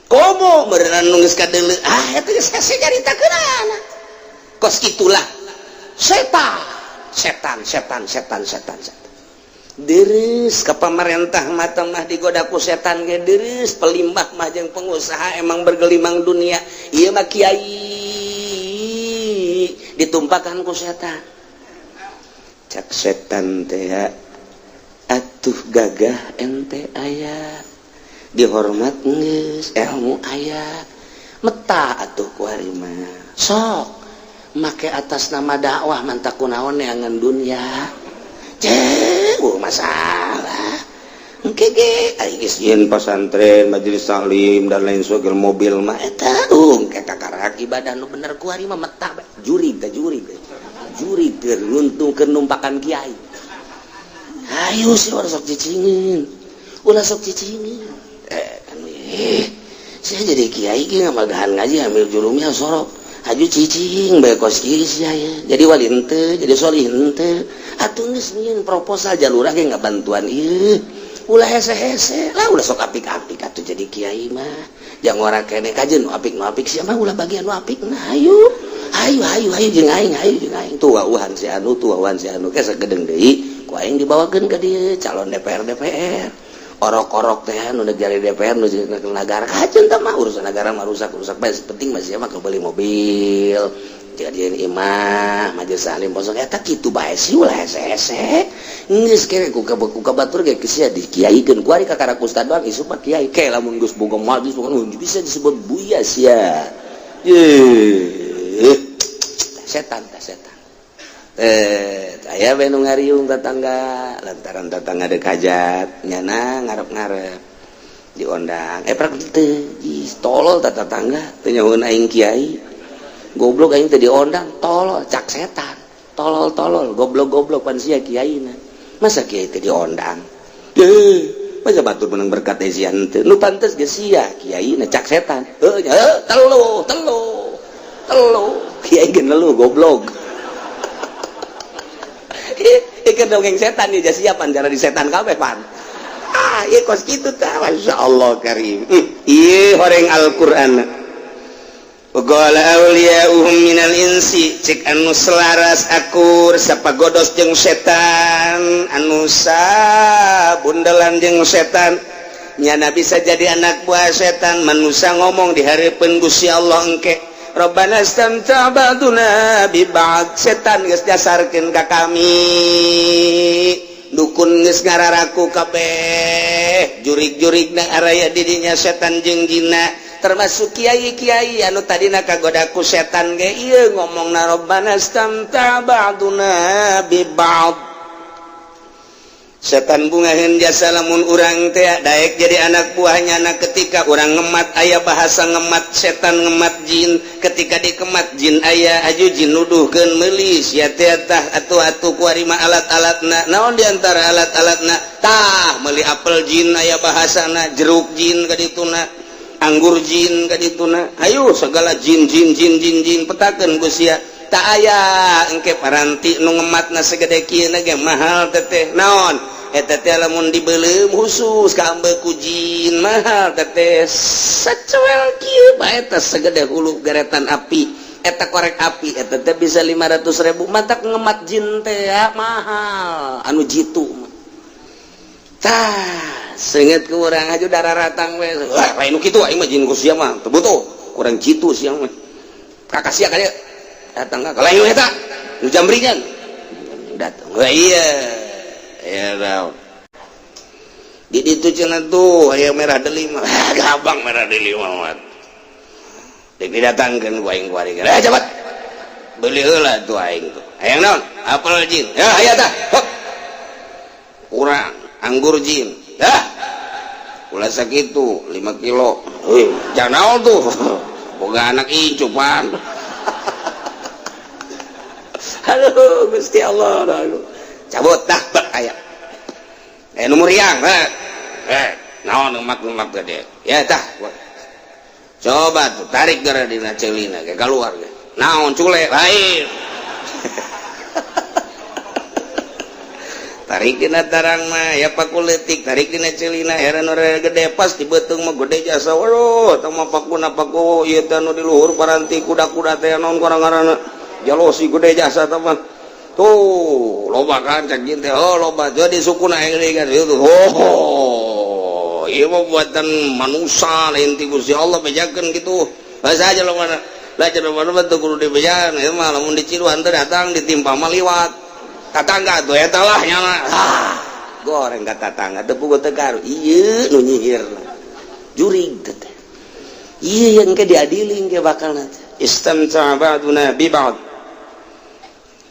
komo meureunana nu geus kadeuleu, ah eta geus hese nyaritakeunana. Kos itulah setan setan setan setan setan setan. Deres ke pemerintah mata mah digoda ku setan ge deres, pelimbah mah jeung pengusaha emang bergelimang dunia. Ieu mah kiai ditumpakan ku setan. Cak setan teh, "Atuh gagah ente aya, dihormat geus, ilmu aya, meta atuh kuari mah sok make atas nama dakwah, mantak kunaon neangan dunia." Cek masalah engke ge ari geus nyieun pasantren, majelis taklim dan lain sebagainya, mobil mah eta engke kakarak ibadah nu bener kuari mah, meta jurig teh, jurig jurig keur nguntungkeun numpakan kiai. Ayo sih, ulah sok cicingin, ulah sok cicingin. Eh kan saya jadi kiai ge ngamagahan ngaji ambil jurumnya sorok haju cicing bae kos kieu sia ya. Jadi wali henteu, jadi solih henteu, atuh geus nyieun proposal jalurah ge ngabantuan ieu. Ulah hese-hese lah, ulah sok apik-apik atuh jadi kiai mah. Jangan orang kene kajen nu apik, nu apik sia mah ulah bagian nu apik. Nah, ayo ayo ayo ayo jeung aing, ayo jeung aing. Tuh wauhan si anu, tuh wauhan si anu, ke sagedeng deui ku aing dibawakeun ka dieu calon DPR DPR orok-orok teh nu negara DPR nu negara kajen tah mah. Urusan negara mah rusak rusak bae, penting mah sia mah kebeli mobil, jadian imah, majelis taklim kosong. Eta kitu bae sih, ulah hese-hese. Geus kere ku ku batur ge sia dikiaikeun ku ari kakara ustad doang, isuk mah kiai ke lamun geus boga majelis bisa disebut buya sia. Ye, setan tah, setan. Eh, aya we nu ngariung tetangga lantaran tetangga dek hajat, nyana ngarep-ngarep diondang. Eh, prak teu, tolol tah tetangga, teu nyahoeun aing kiai. Goblok, aing teu diondang, tolol. Cak setan, tolol tolol, goblok goblok, pan sia kiaina, masa kiai teu diondang? Eh, masa batur menang berkat teh sia henteu, nu pantes ge sia kiaina, cak setan. Heuh nya, telu telu telu, kiai ge nelu, goblok. Ieu dongeng setan ieu, siap cara di setan kabeh pan. Ah, ieu kos kitu tah. Masya Allah karim. Ieu horeng Al-Qur'an. Qala awliya'uhum minal insi, cek anu selaras akur sapagodos jeung setan, anu sabundelan jeung setan, nyana bisa jadi anak buah setan manusia, ngomong di hareupeun Gusti Allah engke, "Rabbana istamta' ba'duna bi ba'd." Setan geus dasarkeun ka kami, dukun geus ngararaku kabeh, jurig-jurigna araya di dinya, setan jeung jinna, termasuk kiai-kiai anu tadina kagodaku setan ge ieu ngomongna, "Rabbana istamta' ba'duna bi ba'd." Setan bungaheun jasa lamun urang teh daek jadi anak buahnya. Anak ketika urang ngemat, aya bahasa ngemat setan, ngemat jin. Ketika dikemat jin, aya aju jin nuduhkeun meuli sia teh tah atuh atuh kuari mah alat-alatna. Naon diantara alat-alatna tah? Meuli apel jin, aya bahasana jeruk jin kadituna, anggur jin kadituna, ayo segala jin jin jin jin jin, petakeun ku sia. Tak aya engke paranti nu ngematna segede kieu ge mahal teteh. Naon eta teh? Lamun dibeuleum khusus ka ku jin, mahal teteh. Sacuel kieu bae teh, segede hulu geretan api eta, korek api eta teh, bisa 500.000. Matak ngemat jin teh ya mahal, anu jitu mah. Tah, seungit ku urang aja darah ratang we. Wah, lain nu kitu, aing mah jin ku sia mah teu butuh, kurang jitu sia mah. Kakak sia ka datang ka lain eta nu jambringan datang. Wah, iya iya, naon di ditu cenah tuh aya merah delima. Ah, gampang, merah delima mah dek didatangkeun ku aing kuari. Eh, cepat beli heula tuh aing tuh. Hayang naon? Apel jin ya aya tah. Hop, kurang anggur jin dah, ulah sakitu, 5 kilo. Heuh, jangan naon tuh, boga anak incu pan. Halo Gusti Allah, aduh. Cabut dah bak aya. Eh, nu muriang, eh. Eh, naon ngemak-ngemak gede. Ya tah. Coba tuh tarik gara dina celina ke keluar ge. Naon? Cule lain. Tarik dina tarang mah ya paku leutik, tarik dina celina heran ora gede, pas di beuteung mah gede jasa. Waduh, tah mah pakuna paku ieu teh nu di luhur paranti kuda-kuda teh, naon ngaranna, jalosi gede jasa tah mah. Tuh loba kan cak jin teh. Oh, loba jadi sukuna gede kan itu. Oh, ieu mah buatan manusia, lain ti Gusti Allah. Bejakeun gitu bahasa aja lo mana lah cenah mana teu kudu dibejaan ieu mah. Lamun diciruan teh datang ditimpa mah liwat tatangga tuh, eta lah nyana. Ah, goreng ka tatangga teu puguh teu karu. Ieu nu nyihir jurig teh, ieu yang ke diadili ke bakal nanti. Istamta ba'duna bi ba'd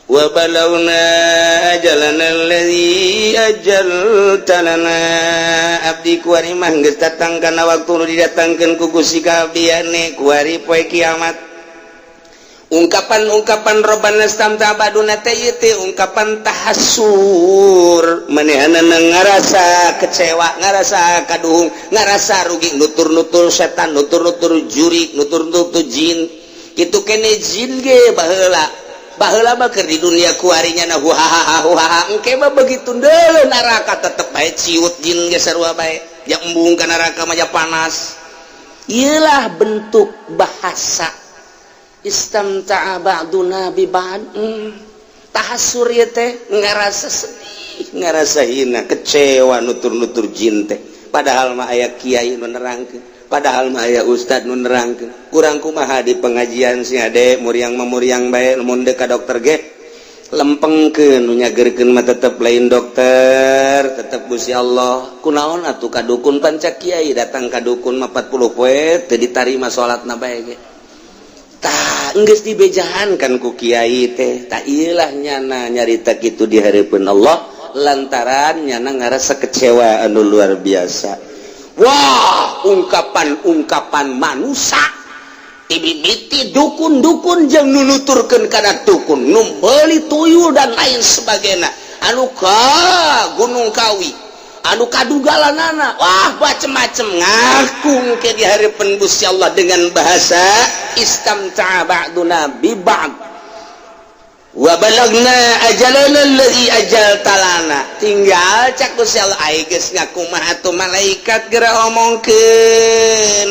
wa balawna ajalana alladhi ajalta lana. Abdi kuari mah geus datang kana waktu nu didatangkeun ku Gusti ka abdi kuari poe kiamat. Ungkapan-ungkapan "Robbana istamta ba'duna" teh ungkapan tahassur, manehanana ngarasa kecewa, ngarasa kaduhung, ngarasa rugi, nutur-nutur setan, nutur-nutur jurik, nutur-nutur jin. Kitu kene jin ge baheula. Baheula mah keur di dunia kuarinya na huhaha huhaha, engke mah begitu deuleu neraka tetep bae ciut jin ge sarua bae. Ya embung ka neraka mah ja panas. Iyalah bentuk bahasa istamta'a ba'duna bi ba'd. Tahassur ieu teh ngarasa sedih, ngarasa hina, kecewa nutur-nutur jin teh. Padahal mah aya kiai nu nerangkeun, padahal mah aya ustad nu nerangkeun. Kurang kumaha di pengajian sih ade muriang mah muriang bae, mun deuk ka dokter ge lempengkeun, nu nyagerkeun mah tetep lain dokter, tetep Gusti Allah. Kunaon atuh ka dukun? Panca kiai datang ka dukun mah 40 poe teu ditarima salatna bae ge. Tah, geus dibejahan kan ku kiai teh. Tah, ieu lah nyana nyarita kitu di hareupeun Allah lantaran nyana ngarasa kecewa anu luar biasa. Wah, ungkapan-ungkapan manusia tibibiti dukun-dukun jeung nu nuturkeun kana dukun, nu meuli tuyul dan lain sebagainya, anu ka Gunung Kawi, anu kadugalanana, wah, macem-macem ngaku ke di hareupeun Gusti Allah dengan bahasa istamta'a ba'duna bi ba'd wa balagna ajalana allazi ajaltalana. Tinggal cak Gusti Allah, ai geus ngaku mah atuh malaikat geura omongkeun,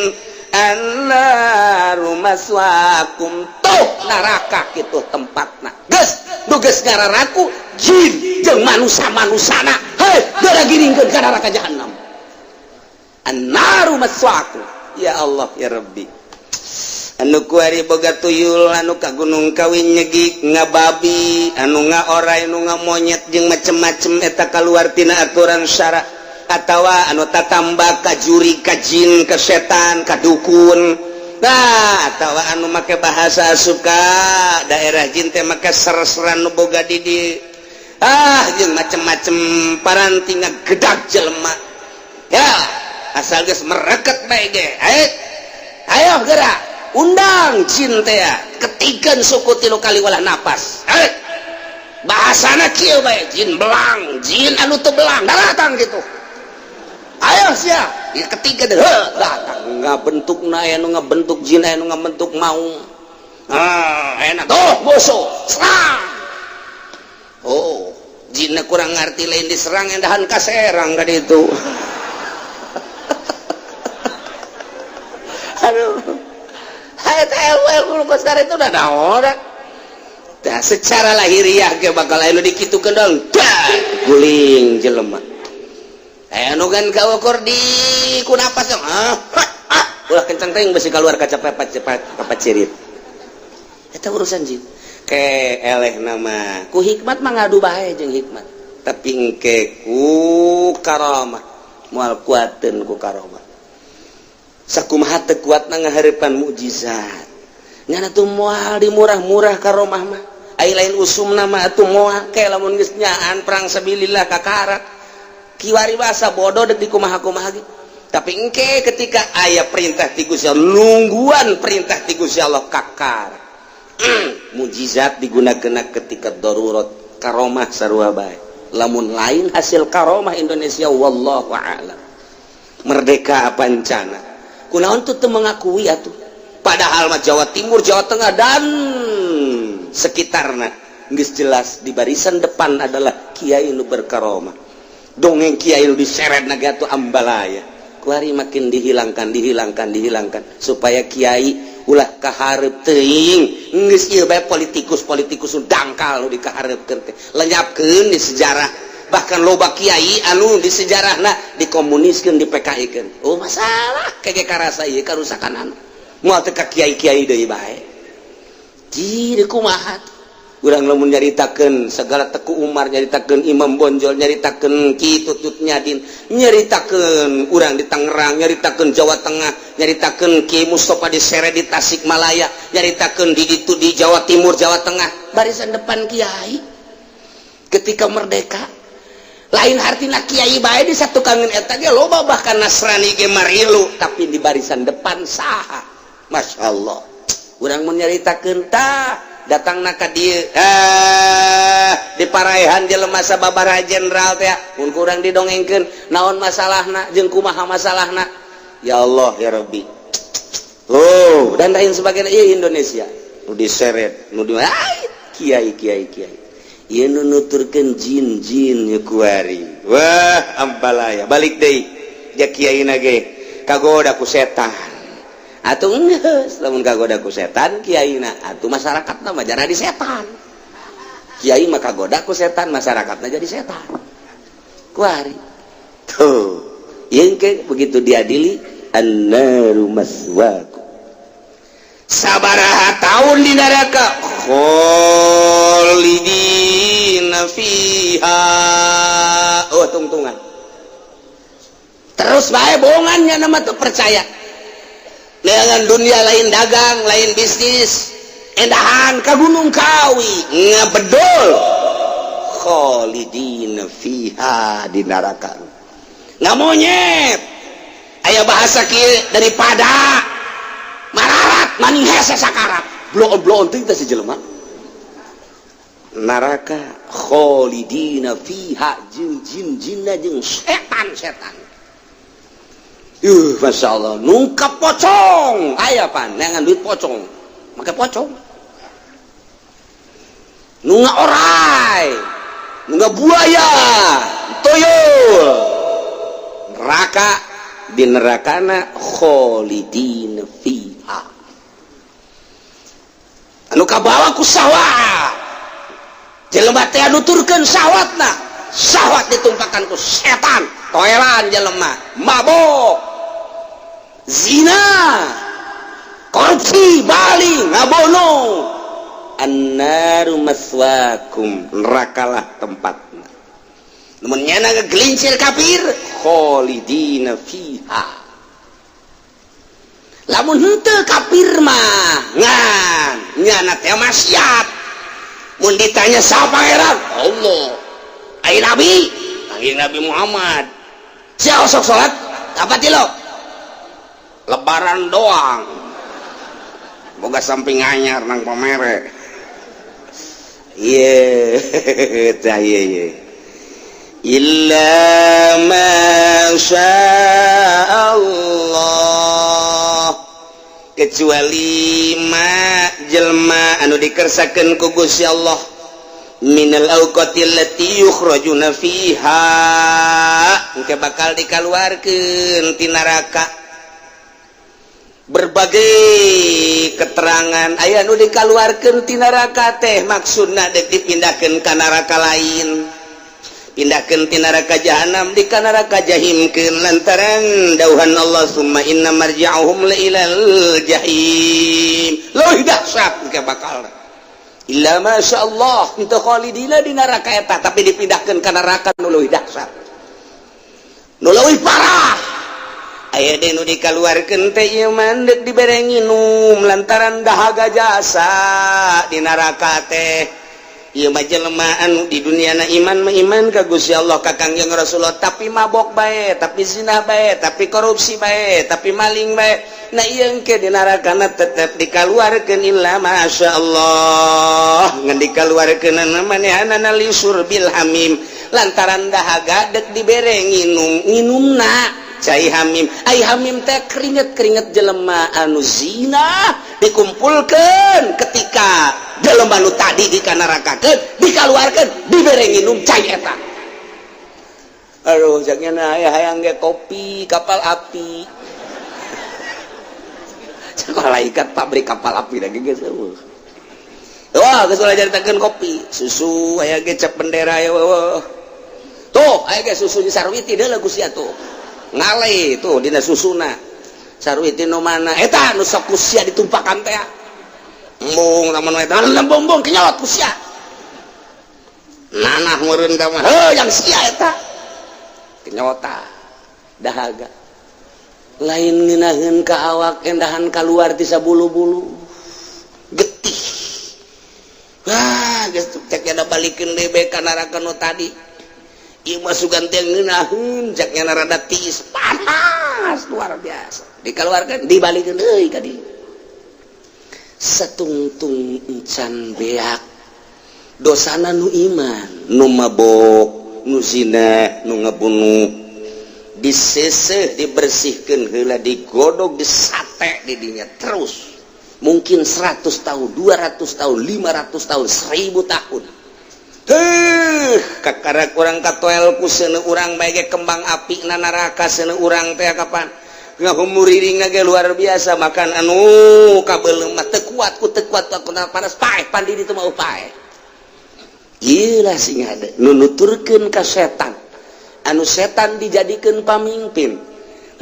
annaru maswaakum, tuh neraka kitu tempatna. Geus nu geus ngararaku jin jeung manusa-manusana, hei, geura giringkeun ka neraka jahanam. Annaru maswaakum. Ya Allah ya Rabbi, anu kuari boga tuyul, anu ka Gunung Kawi nyegik ngababi, anu nga orai, anu nga monyet jeung macem-macem, eta kaluar tina aturan syara, atawa anu tatamba ka juri, ka jin, ka setan, ka dukun. Nah, atawa anu make bahasa suka daerah jin teh make ser-seran nu boga di ah jeung macem-macem paranti ngagedag jelema. Ya asal geus mereket bae ge, ayo ayo gerak undang jin teh, ketikan suku tilu kali walah napas. Eh, bahasana kieu bae, jin belang, jin anu teu belang datang gitu. Ayo sia ya, ketiga deh datang ngabentuk na, aya nu ngabentuk jin, aya nu ngabentuk maung. Ah, enak tuh musuh serang. Oh, jinna kurang ngerti, lain diserang, endahan kaserang kan itu. Aduh, itu udah orang. Nah, secara lahiriah ge bakal aya nu dikitukeun dong, guling jelema. Aya nu kan kaukur di ku napas dong. Ah, ah, ulah kencang teuing besi keluar kaca cepat cepat kapat cirit. Eta urusan jin. Ke eleh nama ku hikmat mah ngadu bae jeung hikmat. Tapi engke ku karamah moal kuateun ku karamah. Sakumaha teu kuatna ngahareupan mukjizat. Nyana tuh moal di murah-murah karomah mah. Ai lain usumna mah atuh moal ke lamun geus nyaan perang sabilillah kakarak. Kiwari basa bodoh dek dikumaha-kumaha ge. Tapi engke ketika aya perintah ti Gusti Allah, nungguan perintah ti Gusti Allah kakar. Mujizat digunakeun ketika darurat, karomah sarua bae. Lamun lain hasil karomah Indonesia, wallahu a'lam. Merdeka apa encana? Kunaon tuh teu mengakui atuh? Padahal mah Jawa Timur, Jawa Tengah dan sekitarna geus jelas di barisan depan adalah kiai nu berkaromah. Dongeng kiai nu diseret naga tuh ambalaya. Kuari makin dihilangkan, dihilangkan, dihilangkan supaya kiai ulah kaharep teuing. Geus ieu bae politikus-politikus nu dangkal nu dikahareupkeun teh. Lenyapkeun di sejarah. Bahkan loba kiai anu di sejarahna dikomuniskeun, di PKI-keun. Oh, masalah kege karasa ieu karusakan anu. Moal teu ka kiai-kiai deui bae. Jadi kumaha urang lamun nyaritakeun segala Teku Umar, nyaritakeun Imam Bonjol, nyaritakeun Ki Tutut Nyadin, nyaritakeun urang di Tangerang, nyaritakeun Jawa Tengah, nyaritakeun Ki Mustafa di Sere di Tasikmalaya, nyaritakeun di ditu di Jawa Timur, Jawa Tengah, barisan depan kiai ketika merdeka. Lain hartina kiai bae di satu kangen eta ge loba, bahkan Nasrani ge marilu, tapi di barisan depan saha? Masya Allah, urang mun nyaritakeun tah datang ka dieu, di paraehan jelema sababaraha jenderal teh mun kurang didongengkeun naon masalahna jeung kumaha masalahna. Ya Allah ya Rabbi. Oh, dan lain sebagainya. Ieu Indonesia nu diseret nu di Kiai, kiai, kiai ieu nu nuturkeun jin jin ye kuari. Wah, ambalaya balik deui ja kiai na ge kagoda ku setan atuh. Geus, lamun kagoda ku setan kiai na, atuh masyarakat mah jadi setan. Kiai mah kagoda ku setan, masyarakatna jadi setan kuari tuh. Yang ke begitu diadili, annaru maswaku. Sabaraha tahun di neraka? Kholidina fiha. Oh, tungtungan terus bae bohongannya nama tuh. Percaya dengan dunia lain dagang, lain bisnis, endahan ke Gunung Kawi ngebedol. Kholidina fiha di neraka nggak monyet. Aya bahasa kieu, daripada mararat maning hese sakarat, bloon bloon teh si jelema neraka. Kholidina fiha jeung jin jinna jeung setan setan. Masya Allah, nungkap pocong aya pan neangan duit pocong, make pocong. Nunga orai, nunga buaya, toyol, neraka. Di nerakana kholidin fiha. Anu kabawa ku syahwat, jelema teh nuturkeun syahwatna, syahwat ditumpakan ku setan, toelan jelema, mabok, zina, korupsi, maling, ngabono. Annaru maswakum, nerakalah tempatna. Namun nyana ngegelincir kafir, kholidina fiha. Lamun henteu kafir mah ngan nyana teh maksiat, mun ditanya siapa pangeran? Allah. Ai nabi? Panggil Nabi Muhammad. Siapa sok salat? Apa tilo lebaran doang, boga samping anyar nang pamere. Iya tah, iya iya. Illa ma Allah, kecuali ma jelma anu dikersakeun ku Gusti Allah, minal awqati allati yukhrajuna fiha, engke bakal dikaluarkeun ti neraka. Berbagai keterangan aya nu dikaluarkeun ti neraka teh maksudna dek dipindahkeun ka neraka lain, pindahkeun ti neraka jahanam di ka neraka jahimkeun, lantaran dauhan Allah, summa inna marji'uhum la ilal jahim. Leuwih dahsyat engke bakal. Illa masya Allah itu khalidina di neraka eta, tapi dipindahkeun ka neraka nu leuwih dahsyat, nu leuwih parah. Aya deui nu dikaluarkeun teh ieu mah deuk dibere nginum lantaran dahaga jasa di neraka teh. Ieu mah jelema anu di dunia na iman mah iman ka Gusti Allah, ka Kangjeng Rasulullah, tapi mabok bae, tapi zina bae, tapi korupsi bae, tapi maling bae. Nah, ieu engke di nerakana tetep dikaluarkeun, illa masya Allah, ngan dikaluarkeun manehanana li syurbil hamim, lantaran dahaga dek dibere nginum. Nginumna cai hamim. Ai hamim teh keringet-keringet jelema anu zina dikumpulkan ketika jelema nu tadi dikanarakakeun, dikaluarkeun, dibere nginum cai eta. Aduh, jangan aya hayang ge kopi Kapal Api. Sekolah ikat pabrik Kapal Api lagi geus eueuh. Wah, geus ulah caritakeun kopi susu aya ge cap bendera ya. Wah, tuh aya ge susu di Sarwiti deuleu ku sia tuh, ngale tuh dina susuna Sarwiti. Nu mana eta nu sok ku sia ditumpakan teh? Embung lamun eta embung kenyot ku sia nanah meureun ka mah. Heuh, yang sia eta kenyota dahaga lain ngeunaheun ka awak, endahan kaluar ti sabulu-bulu getih. Wah, geus cek ada balikeun deui bae ka neraka nu tadi. Ieu mah sugan teh ngeunaheun, cek nya rada tiis, panas luar biasa. Dikeluarkan, dibalikeun deui ka dieu. Satungtung encan beak dosana nu iman, nu mabok, nu zina, nu ngabunuh, diseseh, dibersihkan heula, digodog, disate di dinya terus. Mungkin 100 tahun, 200 tahun, 500 tahun, 1000 tahun. Heh, kakara kurang katoel ku seuneu urang bae ge kembang api na neraka seuneu urang teh. Kapan ngahumuriring ge luar biasa, makan anu kabeuleum mah teu kuat ku teu kuat ku panas, paeh pandi ditu mah paeh. Ieu lah sing hade nu nuturkeun ka setan, anu setan dijadikeun pamimpin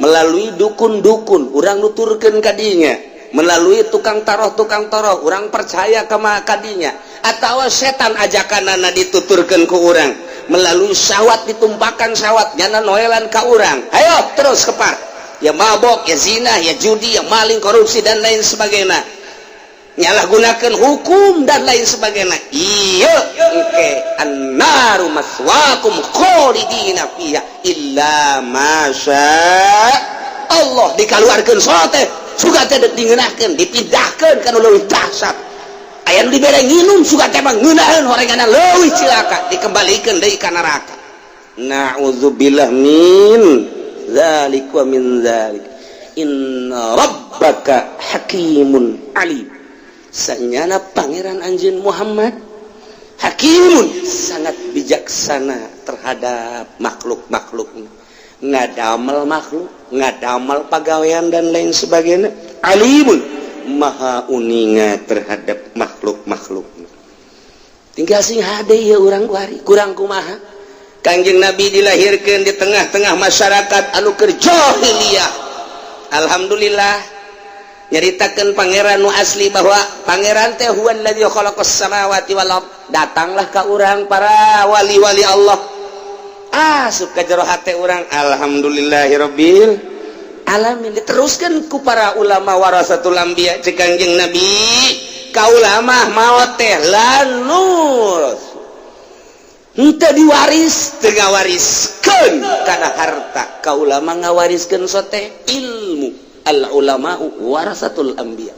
melalui dukun-dukun. Urang nuturkeun ka dinya melalui tukang taroh, tukang taroh urang percaya ke kadinya, atau setan ajakanana dituturkan ke urang melalui syahwat, ditumpakan syahwat nyana noelan ka urang, ayo terus kepar ya, mabok ya, zina ya, judi ya, maling, korupsi, dan lain sebagainya, nyalahgunakan hukum dan lain sebagainya. Iya, oke, annaru maswakum khalidina fiha illa masya Allah. Dikeluarkan sote suka teh dingeunahkeun, dipindahkeun kana leuwih dahsyat. Aya nu dibere nginum, suka teh mah ngeunaheun horenganna leuwih cilaka, dikembalikeun deui ka neraka. Na'udzubillah min dzalik wa min dzalik. Inna rabbaka hakimun alim. Sanyana Pangeran anjeun Muhammad hakimun, sangat bijaksana terhadap makhluk-makhluk, ngadamel makhluk, ngadamel pagawean, dan lain sebagainya. Alimun, maha uninga terhadap makhluk-makhluk. Tinggal sing hade ya urang kuari kurang kumaha. Kangjeng Nabi dilahirkan di tengah-tengah masyarakat anu keur jahiliyah. Alhamdulillah, nyaritakan Pangeran nu asli bahwa Pangeran teh huwallazi khalaqas samawati wal ard. Datanglah ka urang para wali-wali Allah, asup ka jero hate urang. Alhamdulillahirabbil alamin. Diteruskan ku para ulama warasatul anbiya. Cek Kangjeng Nabi, ka ulama maot teh lanur henteu diwaris, teu ngawariskeun kana harta. Ka ulama ngawariskeun sote ilmu. Al ulama warasatul anbiya,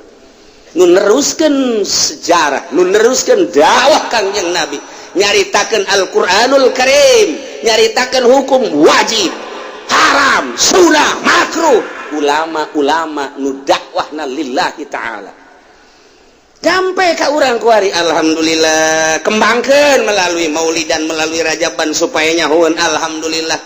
nu neruskeun sejarah, nu neruskeun dakwah Kangjeng Nabi, nyaritakeun Al-Qur'anul Karim, nyaritakeun hukum wajib, haram, sunnah, makruh. Ulama-ulama nu dakwahna lillahi ta'ala sampai ka urang kuari. Alhamdulillah, kembangkan melalui maulidan, melalui rajaban supaya nyahuan. Alhamdulillah,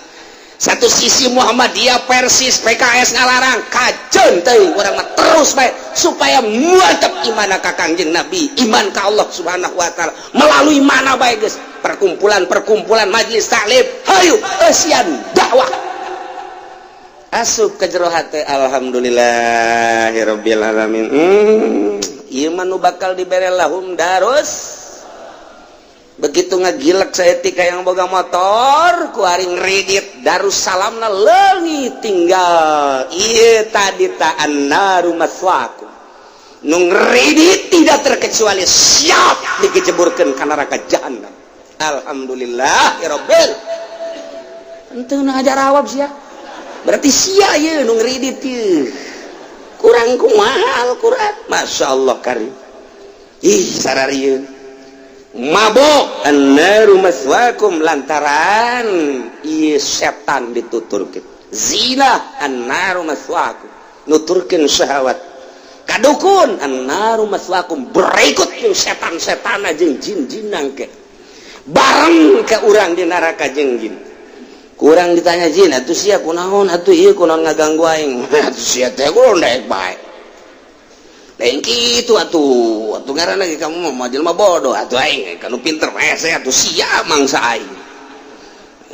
satu sisi Muhammadiyah, Persis, PKS ngalarang, kajen teuing, urang mah terus bae supaya mantap iman ka Kangjeng Nabi, iman ka Allah Subhanahu wa Taala melalui mana bae geus, perkumpulan-perkumpulan, majelis taklim, hayu eusian dakwah asup ke jero hate. Alhamdulillahirabbil alamin. Ieu mah nu bakal dibere lahum darus. Begitu ngagilek saeutik yang boga motor ku ari ngredit Darussalamna leungit, tinggal ieu tadi ta, annaru maswakum. Nu ngredit tidak terkecuali siap dikejeburkeun ka neraka jahanam. Alhamdulillah ya rabbil. Henteu ngajarawab sia, berarti sia ieu nu ngredit ieu kurang kumaha. Al-Qur'an Masya Allah karim. Ih, sararieun mabok, annaru maswakum, lantaran ieu setan dituturkeun. Zina, annaru maswakum, nuturkeun syahwat. Kadukun, annaru maswakum. Berikut jeung setan-setan jeung jin-jinan ke bareng ke urang di neraka jeung jin. Kurang ditanya jin, atuh sia kunaon atuh ieu, kunaon ngaganggu aing atuh sia teh? Kunaon daek bae lain kitu atuh, atuh ngaranna ge kamu mah jelema bodoh atuh, aing kanu pinter hese atuh, sia mangsa aing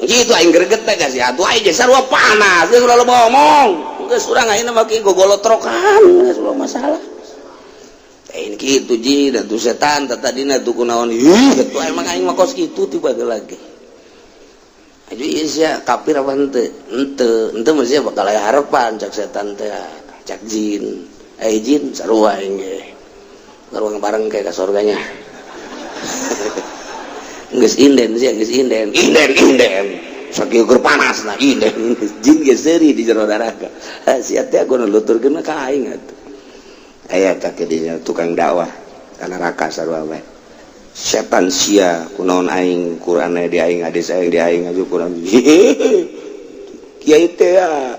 gitu, aing greget teh geus atuh, aing ge sarua panas geus, ulah loba omong geus, urang ayeuna mah kieu gogolotrokan geus, ulah masalah lain kitu jin atuh, setan tadina tuh kunaon. Ih, atuh emang aing mah kos kitu tiba lagi. Aju ieu sia kafir apa henteu? Henteu, henteu mah sia bakal aya harapan, cak setan teh, cak jin. Eh jin, sarua aing ge. Sarua bareng kayak ka surganya. Geus inden sia, geus inden. Inden, inden. Sakieu keur panas nah inden. Jin ge seuri di jero neraka. Sia teh aku nuturkeun ka aing atuh. Aya ka dinya tukang dakwah ka neraka sarua bae. Setan sia kunaon aing, Quran di aing, hadis aing di aing aju kurang kiai teh ya.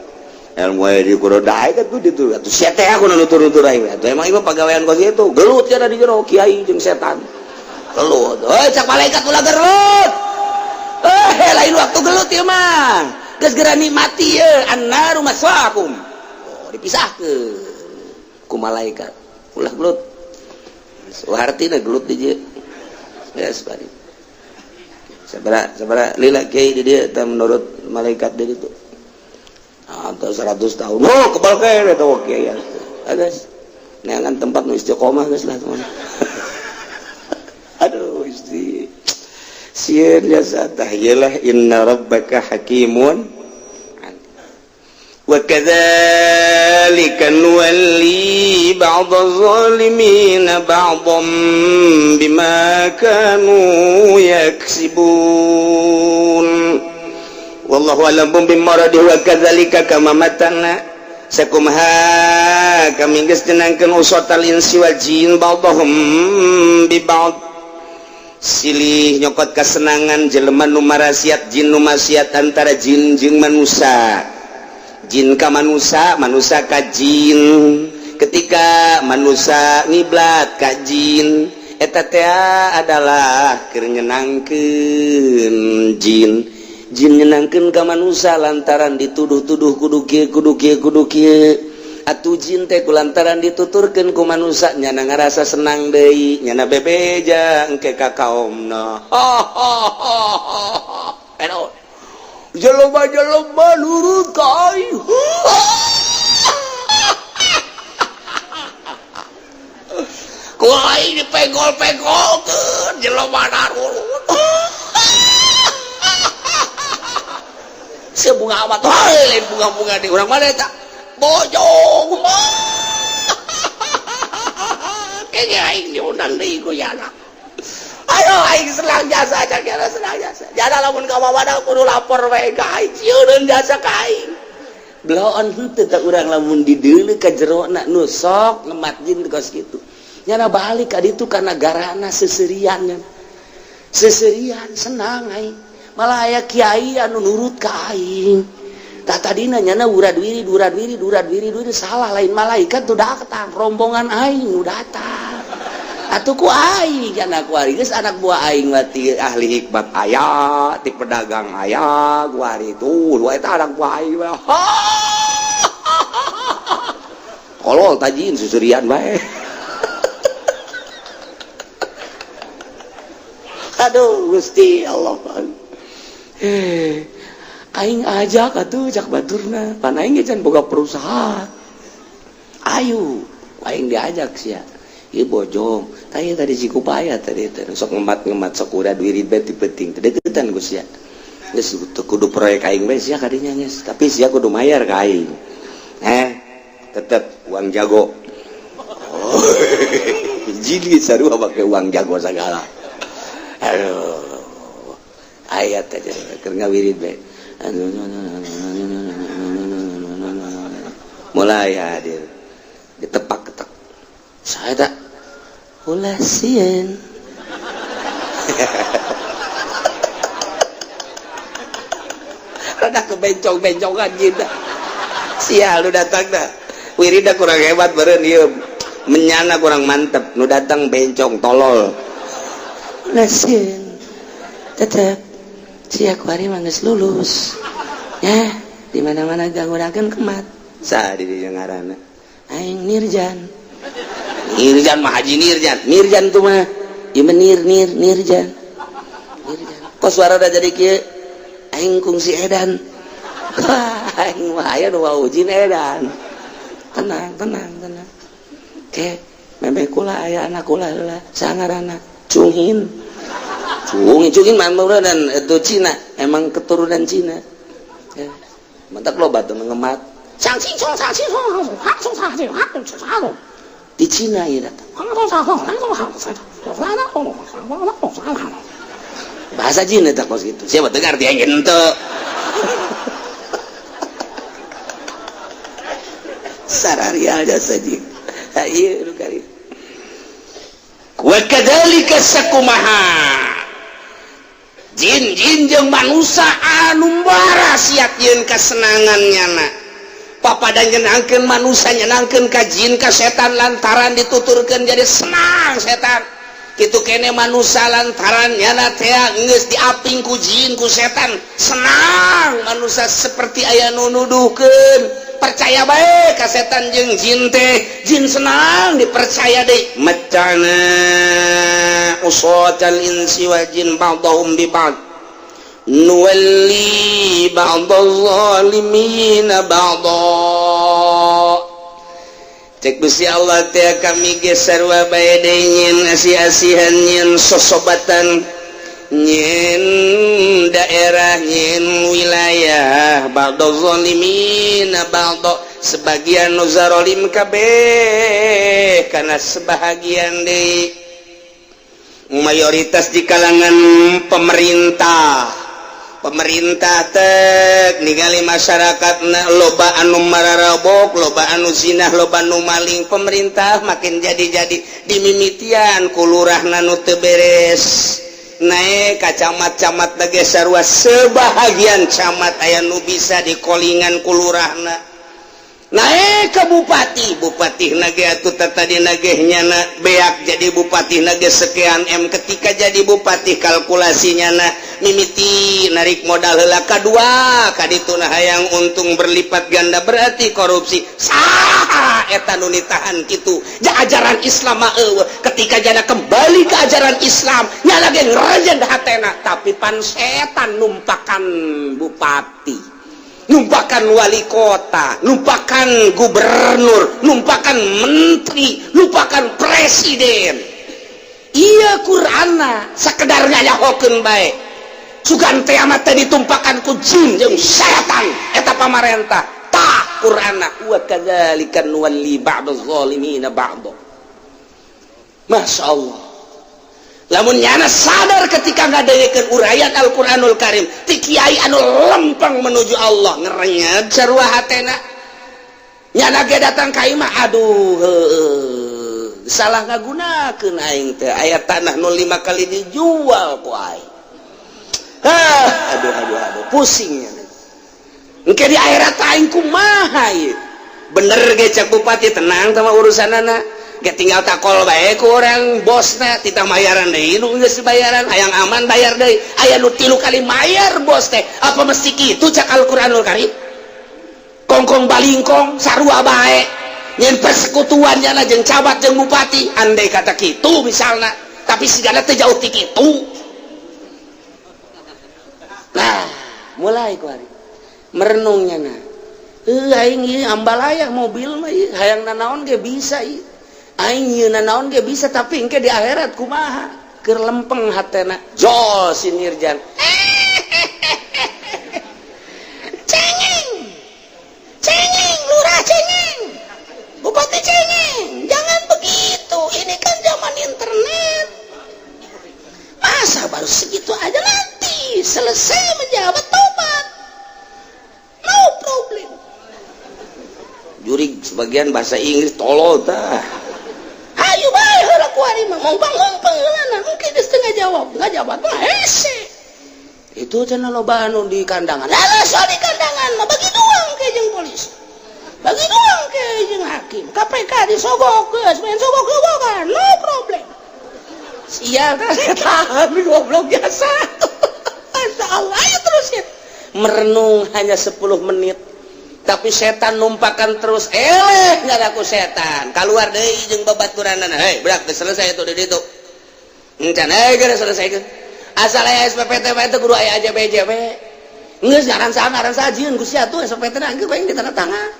Ilmu aya di kudu daek atuh ditu. Atuh sia teh aku nu nutur-nutur aing. Atuh emang ieu pagawean kos kitu. Gelut cenah di jero kiai jeung setan. Gelut. Heuy cak malaikat ulah gelut. Eh lain waktu gelut ieu mah. Geus geura nikmati ye annaru maswaakum. Oh dipisahkeun ku malaikat. Ulah gelut. Hartina gelut di dieu. Geus bari. Sabaraha sabaraha lila kiai di dieu teh menurut malaikat di ditu. Atau 100 tahun. Oh, kebal kene eta kiai. Geus. Neangan tempat nu istiqomah geus lah teman. Aduh, isti. Sieun jasa tah ieu lah inna rabbaka hakimun. Wa kadzalika nuwalli ba'dadh dhalimin ba'dhan bima kanu yaksibun. Wallahu a'lam bimuradihi wa kadzalika kama matana sakumaha kami geus nyenangkeun usatal insi wal jin ba'dhum bi ba'd. Silih nyokot kesenangan jelema nu marasiat jin nu maksiat antara jin jeung manusia. Jin ka manusia, manusia ka jin. Ketika manusia ngiblat ka jin, eta teh adalah keur nyenangkeun jin. Jin nyenangkeun ka manusia lantaran dituduh-tuduh kudu kieu kudu kieu kudu kieu. Atuh jin teh kulantaran dituturkeun ku manusia nyana ngarasa senang deui, nyana bebeja engke ka kaomna. Eno jelema-jelema nurut ka aing. Ku aing dipenggol-penggolkeun jelema narurut. Sebunga amat lain bunga-bunga di urang mana eta bojong. Kayaknya aing diundang deui ku yana. Ayo aing senang jasa cak senang jasa. Jada lamun ka wadah kudu lapor we ka aing sieun jasa ka aing. Bloon henteu teh urang lamun dideuleu ka jerona nu sok ngemat jin kos kitu. Nyana balik ka ditu kana garana seserian. Seserian senang aing. Malah aya kiai anu nurut ka aing. Tah tadina nyana urad wirid urad wirid urad wirid wirid salah lain malaikat tuh datang rombongan aing nu datang. Atuh ku aing anak kuari geus anak buah aing mah ti ahli hikmat aya, ti pedagang aya, kuari tuh dua eta anak buah aing mah. Tolol tajin susurian bae. Aduh Gusti Allah. Aing ajak atuh cak baturna pan aing ge can boga perusahaan. Ayo aing diajak sia. Ieu bojong tah ieu tadi Cikupaya tadi teh sok ngemat-ngemat sok urad wirid bae ti penting teh deukeutan ku sia. Geus teu kudu proyek aing bae sia kadinya geus, tapi sia kudu mayar ka aing. Tetep uang jago. Oh, jili sarua make uang jago sagala. Aduh. Ayat aja keur ngawirid bae. Mulai hadir. Ditepak-ketek. Saya tak ulah sieun. Rada kebencong-bencongan jin. Sial lu datang dah. Wirida kurang hebat beureun ieu. Menyana kurang mantep, nu datang bencong tolol. Ulah sieun. Tetep sia kuari mah geus lulus. Ya, di mana-mana ganggunakeun kemat. Saha di dieu ngaranna? Aing Nirjan. Nirjan mah Haji Nirjan. Nirjan tuh mah ieu mah nir nir Nirjan. Nirjan. Kok suara udah jadi kieu? Aing kungsi edan. Aing mah aya nu wawujin edan. Tenang, tenang, tenang. Ke memeh kula aya anak kula heula, sangarana Cunghin. Cungin, cungin mah dan itu Cina, emang keturunan Cina. Ya. Mantap loba tuh ngemat. Di Cina ya datang. Bahasa Cina tak kos gitu. Siapa dengar dia ente. Sarari aja saja. Ieu nu kari. Wa kadzalika sakumaha. Jin-jin jeung manusia anu marasiat yeun kasenangan nyana. Papada nyenangkeun manusia, nyenangkeun ka jin, ka setan, lantaran dituturkeun jadi senang setan. Kitu kene manusia, lantaran nyana teh geus diaping ku jin, ku setan, senang manusia, seperti aya nu nuduhkeun, percaya bae ka setan jeung jin teh. Jin senang dipercaya deui. Matta'na usatal insi wal jin ba'dahum bi ba'd nuwalli ba'dadh zalimina ba'dha. Cek Gusti Allah teh, kami ge sarua bae deui, nyin asih-asihan, nyin sosobatan, nyin daerah, nyin wilayah. Ba'dadh zalimina ba'dha, sebagian nu zarolim kabeh karena sebahagian deui. Mayoritas di kalangan pemerintah, pemerintah tek ningali masyarakat na loba anu mararabok, loba anu zinah, loba anu maling. Pemerintah makin jadi-jadi dimimitian ku lurah nu teu beres, naik ka camat. Camat lagi sarua, sebahagian camat aya nu bisa dikolingan ku lurahna, naik ke bupati. Bupati nage atuh tadi nagehnya na beak jadi bupati nage sekian M. Ketika jadi bupati, kalkulasinya na mimiti narik modal heula, kadua kaditu nah hayang untung berlipat ganda, berarti korupsi. Saha eta nu nitahan kitu? Ja ajaran Islam mah eueuh. Ketika jana kembali ke ajaran Islam, nyala ge ngerejen hatena, tapi pan setan numpakan bupati, numpakan wali kota, numpakan gubernur, numpakan menteri, numpakan presiden. Iya, Qur'ana sekedar ngayahokeun bae. Sugan teh amat teh ditumpakan ku jin jeung setan eta pamarentah. Tah, Qur'ana wa kadzalika nuwalli ba'dadh zalimina ba'd. Masya Allah, lamun nyana sadar ketika ngadengekeun uraian Al-Qur'anul Karim ti kiai anu lempeng menuju Allah, ngerenyet sarua hatena. Nyana ge datang ka imah, aduh heueuh, salah ngagunakeun aing teh, aya tanah nu 5 kali dijual ku aing. Ah, aduh aduh aduh, pusing nya. Engke di akhirat aing kumaha ieu? Bener ge cek bupati, tenang sama urusanana ge, tinggal takol bae ku orang bosna, titah mayaran deui nu geus bayaran, hayang aman bayar deui. Aya nu 3 kali mayar bos teh. Apa mesti kitu cak Al-Qur'anul Karim? Kongkong balingkong sarua bae, nyen persekutuan nyana jeung camat jeung bupati, andai kata kitu misalna, tapi sigana teh jauh ti kitu. Nah, mulai ku ari merenungnya. Nah, aing ieu ambalaya mobil mah ieu, hayang nanaon ge bisa ieu, aing ieu nanaon ge bisa, tapi engke di akhirat kumaha? Keur lempeng hatena, jol si Nirjan. Cengeng cengeng, lurah cengeng, bupati cengeng, jangan begitu, ini kan zaman internet, masa baru segitu aja, nanti selesai menjabat tobat, no problem. Jurig sebagian bahasa Inggris, tolol tah. Ayo bae heula, kuari mah ngomong heulana, mungkin geus teu ngajawab, ngajawab mah hese. Itu cenah loba anu di kandangan. Lah, soal di kandangan mah bagi dua ke jeung polisi, bagi dua ke jeung hakim, KPK disogok, geus main sogok-sogokan, no problem. Sial tah, tahan goblok biasa. Masya Allah, ayo terus ya. Merenung hanya 10 menit, tapi setan numpakan terus. Eleh nggak aku, setan keluar deui jeung babaturanana, hei budak, geus selesai itu di ditu encan, eh geus selesai asal aya SPPT bae teh kudu aya AJB. Geus ngaran saha, ngaran saha, jieun ku sia tuh SPPT na, engke bae ditanda tangan.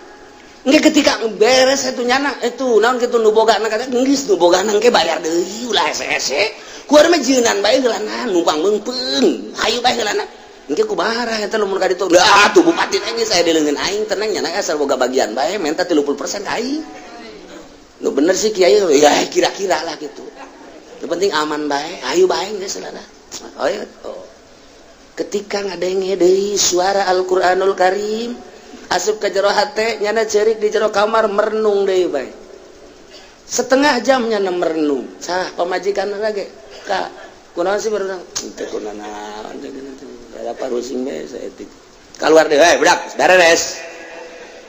Engke ketika beres itu nyana itu naon kitu nu boga na, kata geus nu boga na engke bayar deui, ulah hese-hese. Ku urang mah jieunan bae heulana, numpang meungpeung, hayu bae heulana. Engke kumaha eta lamun ka ditu? Lah tuh bupati teh geus aya di leungeun aing, tenang nyana, asal boga bagian bae, minta 30% ka aing. Nu bener sih kiai ya, kira-kira lah gitu. Yang penting aman bae, ayo bae geus lah. Oh, ya. Oh. Ketika ngadenge deui suara Al-Qur'anul Karim asup ka jero hate nyana, ceurik di jero kamar, merenung deui bae. Setengah jam nyana merenung. Sah pamajikan lagi. Kak, kunaon sih baru teu kunaon? Ada parusing bae saeutik. Keluar deh, hei budak, beres.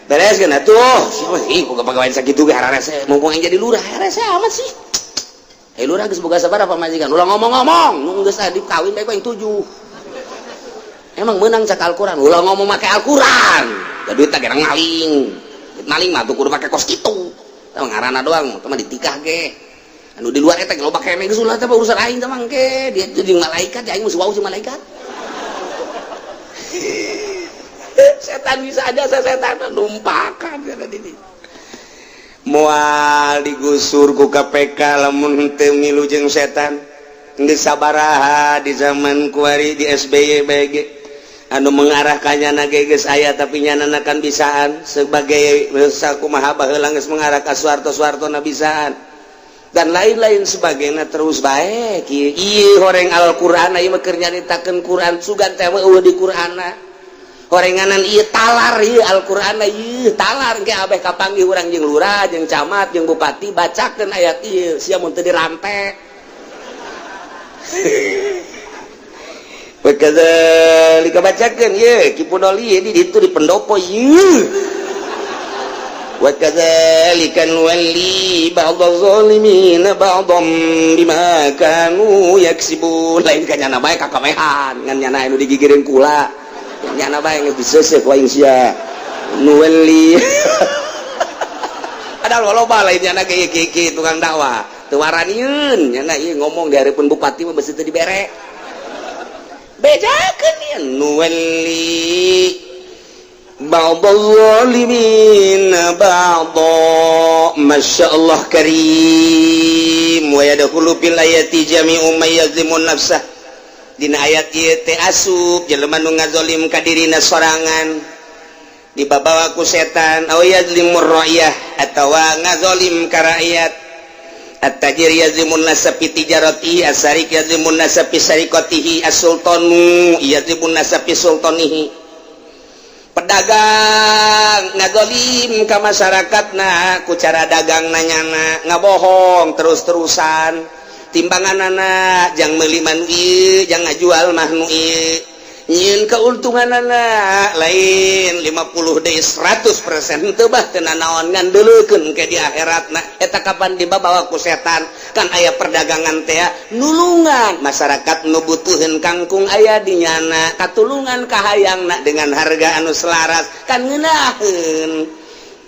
Beres kan atuh? Siapa sih boga pagawean sakitu ge hararese, mumpung aing jadi lurah, hararese amat sih. Eh, lurah geus boga sabaraha pamajikan? Ulah ngomong-ngomong, nu geus adi kawin bae ku aing tujuh. Emang menang cak Al-Qur'an, ulah ngomong make Al-Qur'an. Da duit teh gerang maling. Duit maling mah tuh kudu make kos kitu. Tah ngaranna doang, teh mah ditikah ge. Anu di luar eta loba keneh, geus ulah teh urusan aing teh mangke. Dia jeung malaikat, aing mah wau jeung malaikat. Setan bisa aja, saya setan numpakan kata dini. Moal digusur ku KPK lamun teu milu jeung setan. Geus sabaraha di zaman kuari di SBY BG anu mengarahkannya na geus aya, tapi nyanana kan bisaan sebagai sakumaha baheula geus mengarah ka Soeharto, Soeharto na bisaan dan lain-lain sebagainya. Terus baik ieu horeng Al-Qur'an, ieu mah keur nyaritakeun Quran, sugan teh eueuh di Qur'anna. Horenganan ieu talar, ieu Al-Qur'an ieu talar. Engke abeh kapanggih urang jeung lurah, jeung camat, jeung bupati, bacakeun ayat ieu sia mun teu dirampe. Wakadzalika, bacakeun ieu Ki Pudoli di ditu di pendopo ieu. Wakadzalika nuwalli ba'dadh dhalimin ba'dham bima kanu yaksibun. Lain ka nyana bae kakamehan ngan nyana anu digigireun kula, nyana bae geus diseuseuh ku aing sia. Nuwalli padahal loba lain nyana ge kieu tukang dakwah teu waranieun nyana ieu ngomong di hareupeun bupati mah beusi teu dibere. Bejakeun ieu nuwalli ba'dadh dhalimin ba'dha. Masya Allah karim. Wa yadkhulu fil ayati jami'u may yazlimun nafsah. Dina ayat ieu teh asup jelema nu ngazolim ka dirina sorangan dibabawa ku setan, aw yazlimur ra'yah, atawa ngazolim ka rakyat. At-tajir yazlimun nasa fi tijaratihi, as-sarik yazlimun nasa fi sariqatihi, as-sultanu yazlimun nasa fi sultanihi. Pedagang ngazolim ka masyarakatna ku cara dagang nanyana ngabohong terus-terusan, timbangan anak jang meuli mah nu ieu, jang ngajual mah nu ieu, nyieun keuntungan anak lain 50 deui 100% teu bah teu nanaon, ngan deuleukeun ke di akhiratna. Eta kapan dibawa ku setan? Kan aya perdagangan teh nulungan masyarakat nu butuheun kangkung, aya di nyana katulungan kahayangna dengan harga anu selaras, kan ngeunaheun.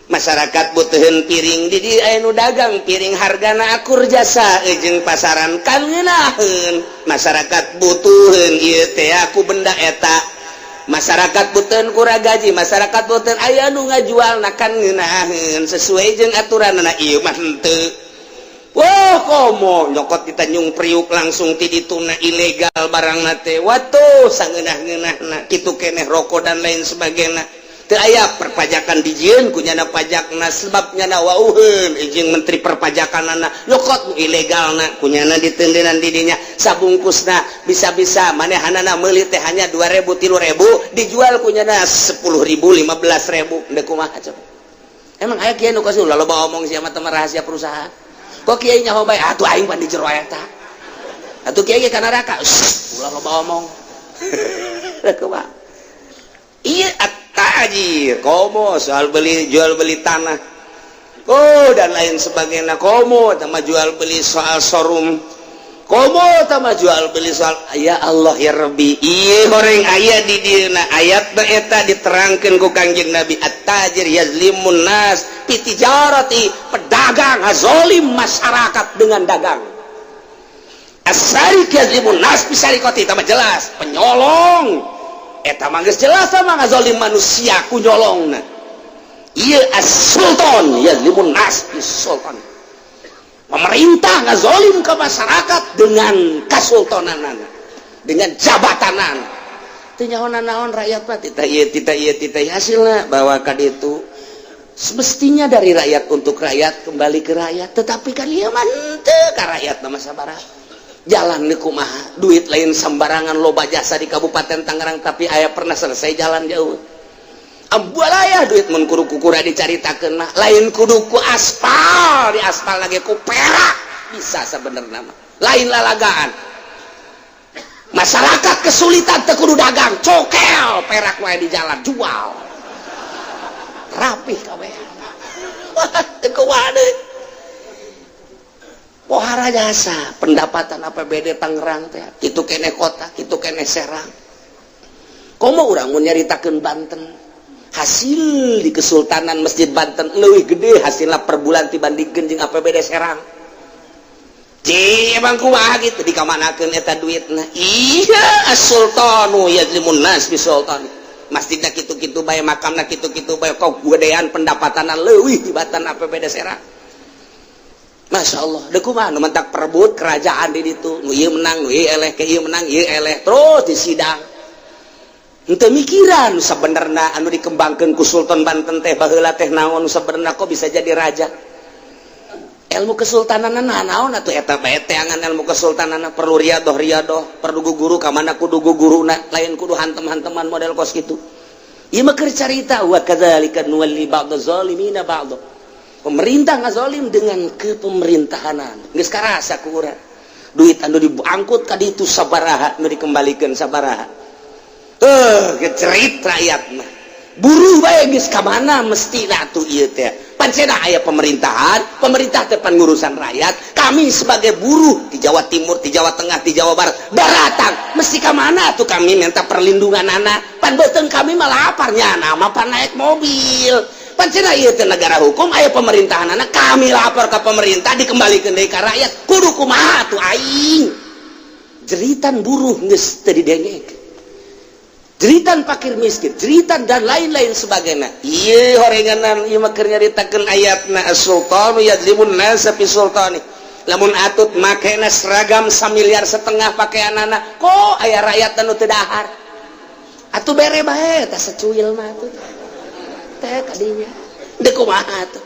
Masyarakat butuhin piring, di dieu aya nu dagang piring hargana akur jasa jeung pasaran, kan ngeunaheun. Masyarakat butuheun ieu teh aku benda eta, masyarakat butuheun kura gaji, masyarakat butuheun, aya nu ngajual kan ngeunaheun sesuai jeung aturan. Na ieu mah henteu. Wah, komo nyokot di Tanjung Priuk langsung ti dituna ilegal barang teh. Watuh, sangeunah-ngeunahna kitu keneh rokok dan lain sebagainya. Teu aya perpajakan dijieun ku nyana pajakna, sebab nyana wauheun jeung menteri perpajakanana, nyokot nu ilegalna ku nyana ditendenan di dinya sabungkusna. Bisa-bisa manehanana meuli teh hanya 2000, 3000, dijual ku nyana 10.000, 15.000. Ndek kumaha coba? Emang aya kieu nu kasih? Ulah loba omong sia mah, rahasia perusahaan. Kok kiai nyaho bae atuh, aing pan di jero eta atuh, kiai ge ka neraka. Ulah loba omong. Kumaha iya at-tajir, komo soal beli jual beli tanah, oh, dan lain sebagainya, komo sama jual beli soal showroom, komo sama jual beli soal, ya Allah ya Rabbi. Iya, goreng aya di dieuna ayat eta diterangkeun ku Kangjeng Nabi, at-tajir yazlimun nas fi tijarati, pedagang ngazolim masyarakat dengan dagang. As-sarik yazlimun nas fi sariqati, mah jelas penyolong eta mah geus jelas sama ngazolim manusia ku nyolongna. Ieu as-sultan yazlimun nas fi sultan, pemerintah ngazolim ke masyarakat dengan kasultanan, dengan jabatanan. Teu nyaho naon rakyat mah, tita ieu, tita ieu, tita ieu. Hasilna bahwa ka ditu semestinya dari rakyat untuk rakyat, kembali ke rakyat, tetapi kan ieu mah henteu ka rakyat. Nama sabaraha jalan di kumaha, duit lain sembarangan, loba jasa di Kabupaten Tangerang, tapi aya pernah selesai jalan jauh ambualaya duit mun kudu kukura dicaritakeun mah lain kudu ku aspal, di aspal lagi ku perak bisa sebenarnya mah, lain lalagaan. Masyarakat kesulitan teu kudu dagang, cokel perak wae di jalan, jual. Rapih kabeh. Wah, teu kumaha deui. Pohara jasa pendapatan APBD Tangerang teh kitu keneh kota, kitu keneh Serang. Komo urang mun nyaritakeun Banten, hasil di Kesultanan Masjid Banten leuwih gede hasilna per bulan dibandingkeun jeung APBD Serang. Cih, emang kumaha gitu dikamanakeun eta duitna? Iya, as-sultanu yazlimun nas bi sultani. Masjidna kitu-kitu bae, makamna kitu-kitu bae, kok gedean pendapatanna leuwih tibatan APBD Serang. Masya Allah, deh kumaha nu mentak perebut kerajaan di ditu, nu ieu menang, nu ieu eleh, ke ieu menang, ieu eleh, terus di sidang. Henteu mikiran nu sabenerna anu dikembangkeun ku Sultan Banten teh baheula teh naon nu sabenerna kok bisa jadi raja. Ilmu kesultanan naon atuh eta bae teangan ilmu kesultanan perlu riadoh riadoh, perlu guru ka mana kudu guguruna, lain kudu hantem-hanteman model kos kitu. Ieu mah keur carita wa kadzalika nuwalli ba'dha zalimina ba'dha. Pemerintah ngazolim dengan kepemerintahanan geus karasa ku urang. Duit anu diangkut ka ditu sabaraha, nu dikembalikeun sabaraha. Gecerit rakyat mah. Buruh bae geus ka mana mesti atuh ieu teh. Pancena aya pemerintahan, pemerintah teh pan ngurusan rakyat. Kami sebagai buruh di Jawa Timur, di Jawa Tengah, di Jawa Barat, daratang mesti ka mana tuh kami minta perlindungan anak. Pan beuteung kami mah laparnya, nama pan naik mobil. Pancena ieu teh negara hukum, aya pemerintahan anak, kami lapor ke pemerintah dikembalikan deui ka rakyat. Kudu kumaha tuh aing? Jeritan buruh geus teu didengek. Jeritan fakir miskin, jeritan dan lain-lain sebagainya. Ieu horenganan ieu mah keur nyaritakeun ayatna as-sultanu yadzlimun nasa fi sultani. Lamun atut makena seragam 1,5 miliar pakaianana, kok aya rakyat anu teu dahar? Atuh bere bae tah secuil mah atuh. Teh kadinya. Deuk kumaha atuh?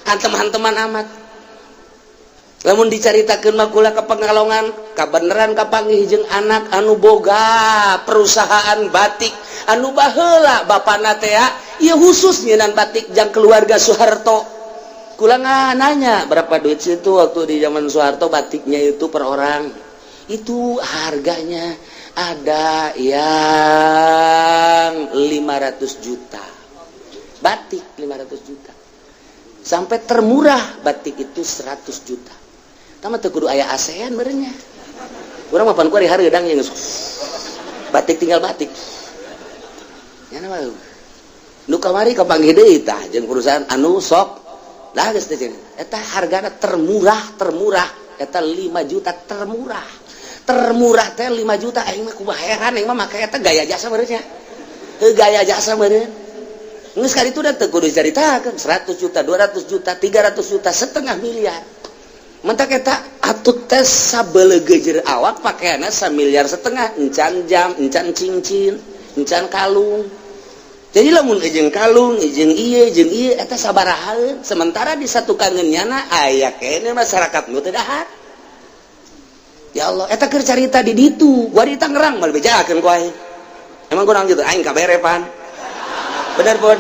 Hantem-hanteman amat. Lamun dicaritakeun mah kula ke Pekalongan, kabeneran kapanggih jeung anak anu boga perusahaan batik anu baheula bapana teh ieu khusus nyieunan batik jang keluarga Soeharto. Kula nanya berapa duit situ waktu di zaman Soeharto batiknya itu per orang. Itu harganya ada yang 500 juta. Batik 500 juta. Sampai termurah batik itu 100 juta. Tama teu kudu aya ASEAN meureunnya. Urang mah pan kuari hareudang yang batik tinggal batik. Ya mah nu kamari kapanggih deui tah jeung perusahaan anu sok lah geus teh eta hargana termurah termurah eta 5 juta termurah. Termurah teh 5 juta aing mah kumaha heran aing mah make eta gaya jasa meureun nya. Heuh gaya jasa meureun. Geus kali itu dan teu kudu dicaritakeun 100 juta, 200 juta, 300 juta, setengah miliar. Mentak eta atut teh sabelegejer awak pakaianna 1,5 miliar, encan jam, encan cincin, encan kalung. Jadi lamun jeung kalung, jeung ieu, jeung ieu eta sabaraha, sementara di satu kangen nyana aya kene masyarakat nu teu dahar. Ya Allah, eta keur carita di ditu, gua di Tangerang moal bejakeun ku aing. Emang kurang gitu, aing kabere pan. Bener pun.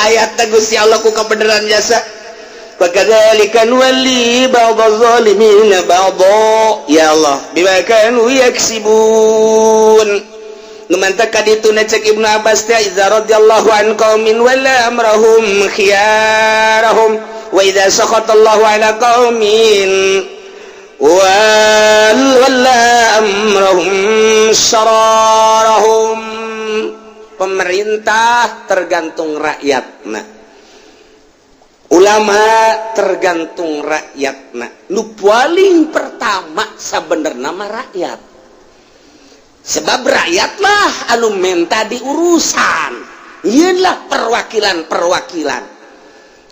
Ayat Gusti Allah ku kebenaran jasa. Fakadzalika nuwalli ba'dha zalimina ba'dha. Ya Allah, bima kanu yaksibun. Nu mantak ka ditu cek Ibnu Abbas teh idza radhiyallahu an qaumin wala amrahum khiyarahum wa idza sakhatallahu ala qaumin wala amrahum sararahum. Pemerintah tergantung rakyatna, ulama tergantung rakyatna. Nu paling pertama sabenerna mah rakyat, sebab rakyatlah anu menta diurusan. Ieulah perwakilan-perwakilan.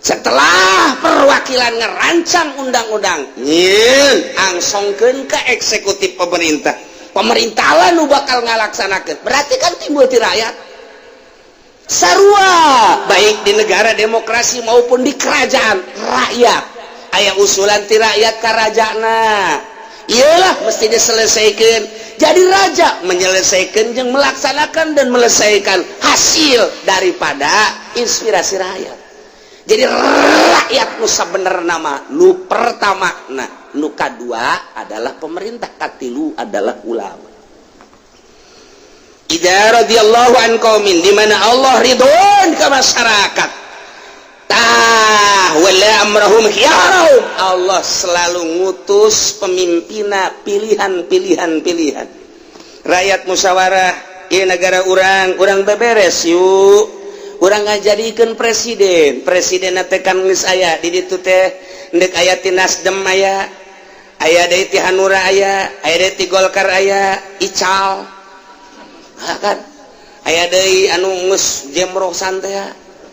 Setelah perwakilan ngerancang undang-undang, nyieun angsongkeun ke eksekutif pemerintah. Pemerintah lah nu bakal ngalaksanakeun. Berarti kan timbul ti rakyat. Sarua baik di negara demokrasi maupun di kerajaan rakyat, aya usulan ti rakyat ka rajana, iyalah mesti diselesaikan. Jadi raja menyelesaikan yang melaksanakan dan melesaikan hasil daripada inspirasi rakyat. Jadi rakyat nu sabenerna nama nu pertama, nah nu kadua adalah pemerintah, katilu adalah ulama. Idza radhiyallahu an qaumin, di mana Allah ridhoan ke masyarakat, tah wala amrahum khiyarahum. Allah selalu ngutus pemimpina pilihan, pilihan, pilihan. Rakyat musyawarah, ieu negara urang, urang beberes yuk, urang ngajadikeun presiden. Presiden teh kan geus aya di ditu teh, ndek aya ti Nasdem, aya aya deui ti Hanura, aya aya deui ti Golkar, aya Ical. Ah, kan aya deui anu geus jemrosan teh,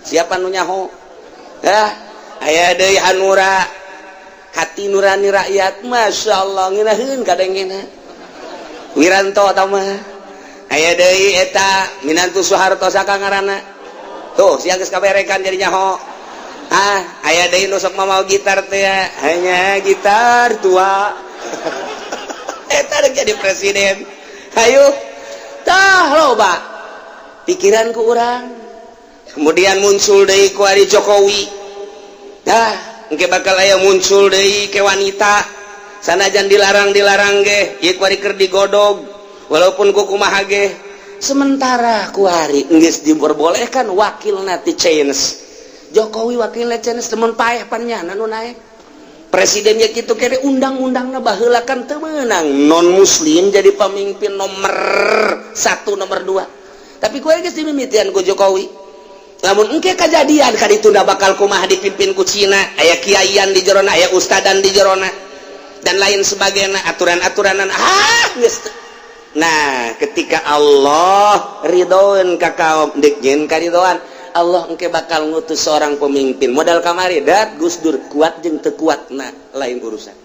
siapa nu nyaho ya? Aya deui Hanura, hati nurani rakyat, Masya Allah, ngeunaheun kadengena Wiranto mah. Aya deui eta minantu Soeharto, saka ngaranna tuh, sia geus kaberekan jadi nyaho. Ah, aya deui nu sok mau gitar teh, hanya gitar tua, eta rek jadi presiden. Hayu tah, loba pikiran ku urang. Kemudian muncul deui ku ari Jokowi. Dah, engke bakal aya muncul deui ke wanita, sanajan dilarang-dilarang ge ieu kuari keur digodog, walaupun ku kumaha ge. Sementara kuari geus diperbolehkan wakil ti Chinese. Jokowi wakilna Chinese, temen paeh pan nyana nu naek presidennya gitu kere. Undang-undangna baheula kan teu meunang non muslim jadi pemimpin nomor satu, nomor dua, tapi kuari geus dimimitian ku Jokowi. Lamun engke kejadian ka ditunda, bakal kumaha dipimpin ku Cina? Aya kiaian di jerona, aya ustadan di jerona, dan lain sebagainya, aturan-aturanan. Ah, geus. Nah, ketika Allah ridhoan ka kaum, dek nyeun karidoan Allah, engke bakal ngutus seorang pemimpin modal kamari dat Gus Dur. Kuat jeung teu kuat, nah, lain urusan.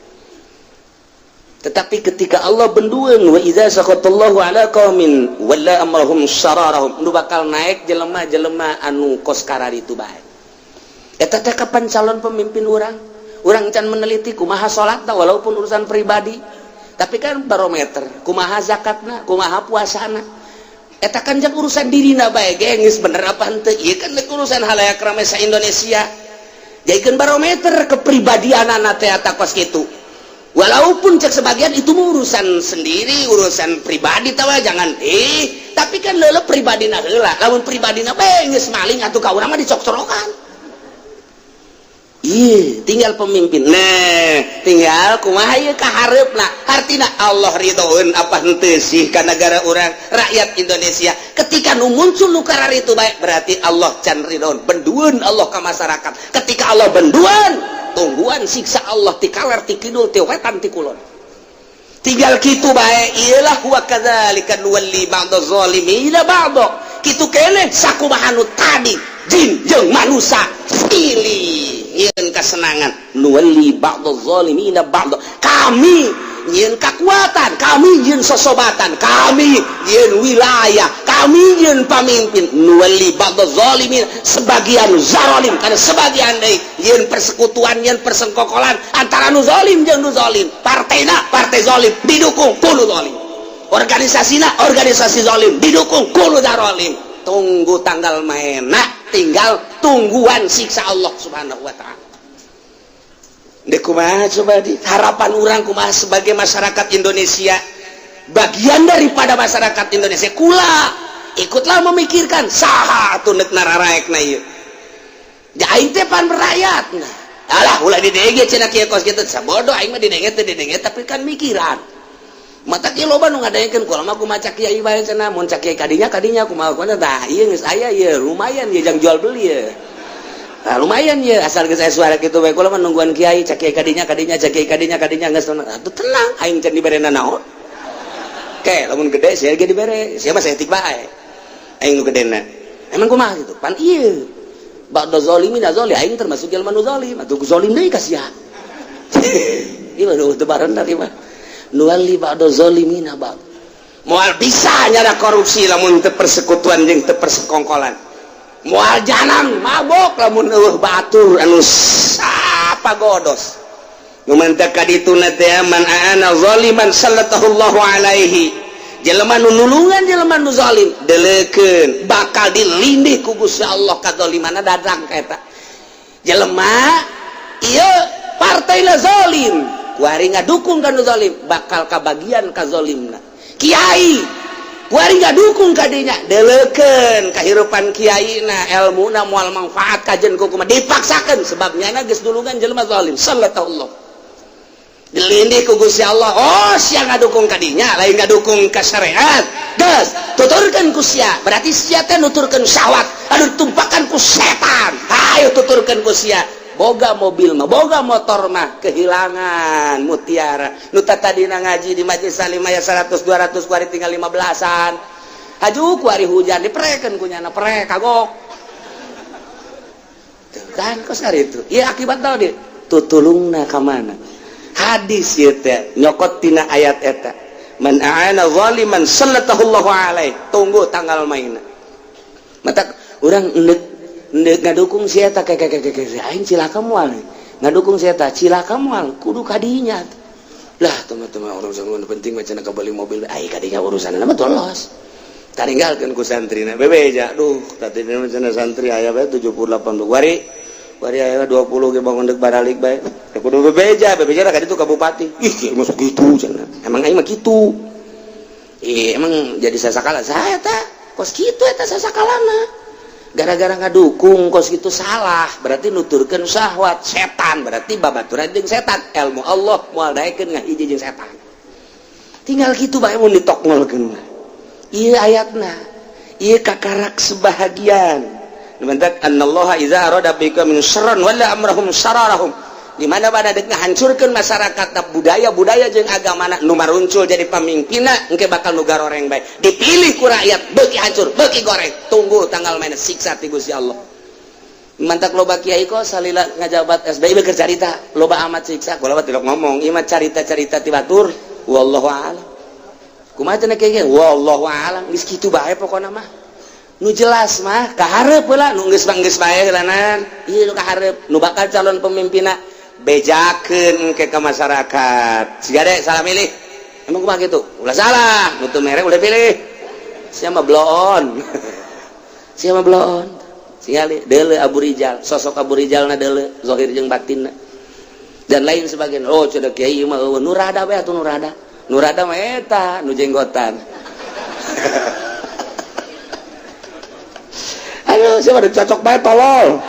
Tetapi ketika Allah bendueun, wa idza sakhatallahu ala qaumin walla amrahum syararahum, nu bakal naik jelema-jelema anu kos kararitu bae. Eta teh kapan calon pemimpin urang? Urang can meneliti kumaha salatna, walaupun urusan pribadi, tapi kan barometer kumaha zakatna, kumaha puasana. Eta kan jang urusan dirina bae ge, geus bener apa henteu. Ieu kan urusan halayak rame sa Indonesia, jadikeun barometer kepribadianana teh eta kos kitu. Walaupun cek sebagian itu urusan sendiri, urusan pribadi tawa, jangan, tapi kan leule pribadina heula. Lamun pribadina bae geus maling atuh, ka urang mah dicok-corokan. Ih, tinggal pemimpin. Nah, tinggal kumaha ieu ka hareupna. Artina Allah ridhoeun apa henteu sih ka negara urang, rakyat Indonesia? Ketika nu muncul nu itu baik, berarti Allah can ridhoeun. Bendueun Allah ka masyarakat. Ketika Allah bendueun, tungguan siksa Allah ti kaler, ti kidul, ti wetan, ti kulon. Tinggal kitu bae. Iyalah, wa kadzalika nuwalli ba'dha zalimina ba'dha. Kitu keneh sakumaha nu tadi jin jeung manusia pilih nyieun kesenangan, nuwalli ba'dha zalimina ba'dha. Kami nyieun kekuatan, kami nyieun sosobatan, kami nyieun wilayah, kami nyieun pamimpin. Nuwalli ba'dha zalimin, sebagian zalim karena sebagian deui nyieun persekutuan, nyieun persengkokolan antara nu zalim jeung nu zalim. Partena partai zalim didukung ku nu zalim, organisasina organisasi zalim didukung ku nu zalim. Tunggu tanggal maena, tinggal tungguan siksa Allah Subhanahu wa Ta'ala. Dek kumaha coba di harapan urang kumaha sebagai masyarakat Indonesia, bagian daripada masyarakat Indonesia? Kula ikutlah memikirkan saha atuh nek nararaekna ieu. Ja aing teh pan rakyat. Nah, alah, ulah didenge cenah kieu kos kitu, sabodo aing mah didenge teh didenge, tapi kan mikiran mata kieu. Loba nu ngadengekeun kula mah, kumaha cak kiai bae cenah, mun cak kiai kadinya kadinya kumaha kumaha. Tah, ieu geus aya ieu, lumayan ieu jang jual beli ya. Nah, lumayan ya, asal geus aya suara kitu bae. Kula mah nungguan kiai, cak kiai kadinya kadinya, cak kiai kadinya kadinya, geus atuh tenang, aing can dibere naon. Ke lamun gede sia ge dibere, sia mah saeutik bae. Aing nu gedena. Emang kumaha gitu? Pan ieu ba'da zalimin zalim, aing termasuk jelema nu zalim, atuh zalim deui ka sia. Ieu mah teu barenar ieu mah. Nuwalli ba'da zalimina ba'd. Moal bisa nyara korupsi lamun teu persekutuan jeung teu persekongkolan. Moal jalan mabok lamun eueuh batur anu sapa godos. Nu mantak ka dituna teh, man aana zaliman sallallahu alaihi. Jelema nu nulungan jelema nu zalim, deleukeun bakal dilindih ku Gusti Allah kadzalimana dadang ka eta. Jelema ieu partai la zalim, kuari ngadukung ka nu zalim, bakal kabagian kazalimna. Kiai Kuari ngadukung kadinya, deleukeun kahirupan kiai na, ilmuna moal manfaat kajen ku kumaha dipaksakeun, sebabnya na geus dulungan jelema zalim. Sallallahu dilindih ku Gusti Allah. Oh, sia ngadukung kadinya, lain ngadukung ka syariat, geus tuturkeun ku sia, berarti sia teh nuturkeun syahwat anu ditumpakan ku setan. Hayo tuturkeun ku sia, boga mobil mah, boga motor mah, kehilangan mutiara. Nu tadina ngaji di majelis salim aya 100 200, kuari tinggal 15-an. Haju kuari hujan diprekeun ku nyana, prek kagok. Tuh kan, kos itu iya akibat tau di tutulungna ka mana. Hadis ieu teh nyokot tina ayat eta, man a'ana zaliman sallatahullahu alaih. Tunggu tanggal mainna. Mata urang endek endek ngadukung si eta, kayak kayak kayak aing cilaka moal ngadukung si eta, cilaka moal, kudu kadinya lah. Teman-teman, orang zaman penting macam beli mobil, ai kadinya urusan mah tolos taringgalkeun ku santrina bebeja. Duh, tadi cenah santri aya bae 78, wari wari aya 20 ge bangun deuk baralik bae. Teu kudu bebeja, bebeja ka ditu ka bupati. Ih, masuk kitu cenah, emang aing mah kitu. Ih, emang jadi sasakala saya ta kos kitu eta sasakalana gara-gara ngadukung kos itu salah, berarti nuturkeun syahwat setan, berarti babaturan jeung setan. Ilmu Allah moal daekeun ngahiji jeung setan, tinggal kitu bae mun ditokngolkeun. Ieu ayatna ieu kakarak sebahagian. Mentak annallaha idza arada bikum syarran wala amrahum sararahum, di mana pada dek ngahancurkeun masyarakat, budaya-budaya jeung agama, nu maruncul jadi pamimpinna engke bakal nu garoreng bae dipilih ku rakyat, beuki hancur beuki goreng. Tunggu tanggal mainna siksa ti Gusti Allah. Mantak loba kiai kok salila ngajabat SBY beker carita loba amat siksa. Kula mah tidak ngomong, ieu mah carita-carita ti batur, wallahu a'lam. Kumaha cenah kiai? Wallahu a'lam, geus kitu bae pokona mah. Nu jelas mah kahareup heula, nu geus mah geus bae heulanan. Ieu nu kahareup, nu bakal calon pemimpinna, bejakeun ke masyarakat. Siga deh salah milih. Emang kumaha kitu? Ulah salah, nu teu mere ulah pilih. Sia mah bloon. Sia mah bloon. Tingali deuleu Abu Rijal, sosok Abu Rijal na deuleu, zahir jeung batinna. Dan lain sebagainya. Oh, cenah kiai mah eueuh nu rada bae atuh, nu rada. Nu rada mah eta nu jenggotan. Aduh, siapa cocok bae tolol.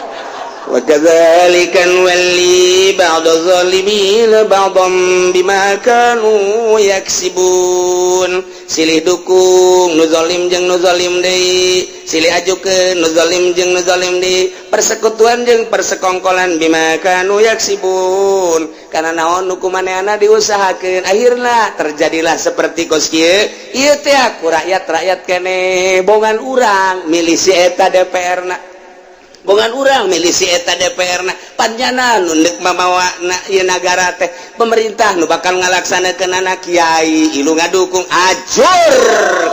وكذلك نولي بعض الظالمين بعضا بما كانوا يكسبون. Silih dukung nu zalim jeung nu zalim deui, silih ajukeun nu zalim jeung nu zalim deui, persekutuan jeung persekongkolan. بما كانوا يكسبون, karena naon? Nu kumaneana diusahakeun, akhirna terjadilah seperti kos kieu. Ieu teh ku rakyat-rakyat kene, bongan urang milih si eta DPR na, bongan urang milih si eta DPR na, panjana nu deuk mamawa na ieu nagara teh pemerintah, nu bakal ngalaksanakeun anak kiai, ilu ngadukung, ajur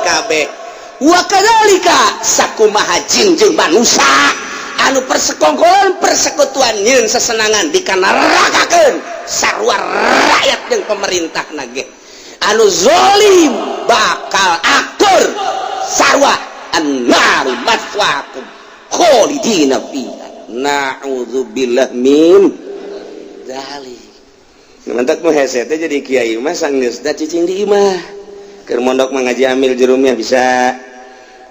kabeh. Wa kadzalika, sakumaha jin jeung manusia anu persekongkolan persekutuan nyieun sesenangan, dikanerakakeun sarua rakyat jeung pemerintah nage. Anu zolim bakal akur sarua. النار مثواكم خالدين فيها، na'udzubillah min dzalik. Mantak mu hese teh jadi kiai mah, sanggeusna cicing di imah. Keur mondok mah ngaji amil jurumiyah bisa,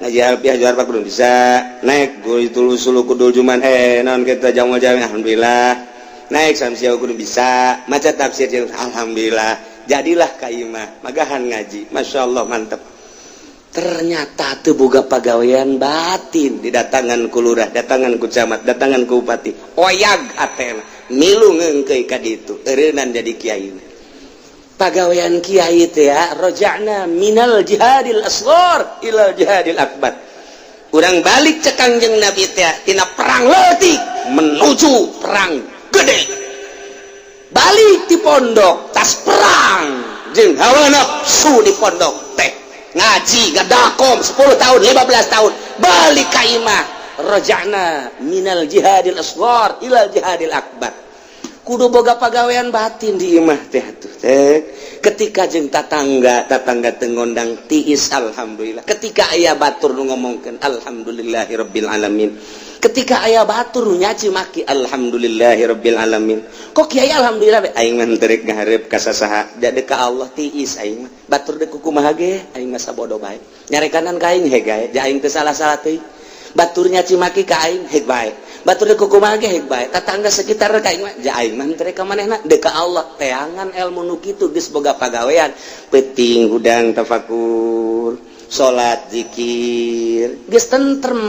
ngaji alfiah juar belum bisa, naik guru itu sulu kudul juman, eh naon kita jamal jami, alhamdulillah naik samsia kudu bisa maca tafsir jeung alhamdulillah. Jadilah ka imah magahan ngaji, masya Allah, mantep. Ternyata teu boga pagawean batin, didatangan ku lurah, datangan ku camat, datangan ku bupati, oyag hatena, milu ngeungkeuy ka ditu, eureunnan jadi kiai. Pagawean kiai teh ya رجعنا من الجهاد الأصغر إلى الجهاد الأكبر. Urang balik cek Kangjeng Nabi teh tina perang leutik menuju perang gede. Balik di pondok tas perang jeung hawa nafsu. Di pondok teh ngaji ngadakom 10 tahun, 15 tahun, balik ka imah. رجعنا من الجهاد الأصغر إلى الجهاد الأكبر. Kudu boga pagawean batin di imah teh atuh. Cek ketika jeung tatangga, tatangga teu ngondang, tiis, alhamdulillah. Ketika aya batur nu ngomongkeun, alhamdulillahirabbil alamin. Ketika aya batur nu nyaci maki, alhamdulillahirabbil alamin. Kok kiai alhamdulillah? Aing mah teu rek ngahareup ka sasaha, da ka Allah tiis aing mah. Batur deuk kumaha ge, aing mah sabodo bae. Nyarekanan ka aing heg gae, ja aing teu salah-salah teuing. Batur nyaci maki ka aing heg bae, batur deuk kumaha ge heg bae, tatangga sekitar ka aing mah, ja aing mah teu rek ka manehna, deuk ka Allah. Teangan ilmu nu kitu, geus boga pagawean, peuting hudang tafakur, salat, zikir, geus tentrem.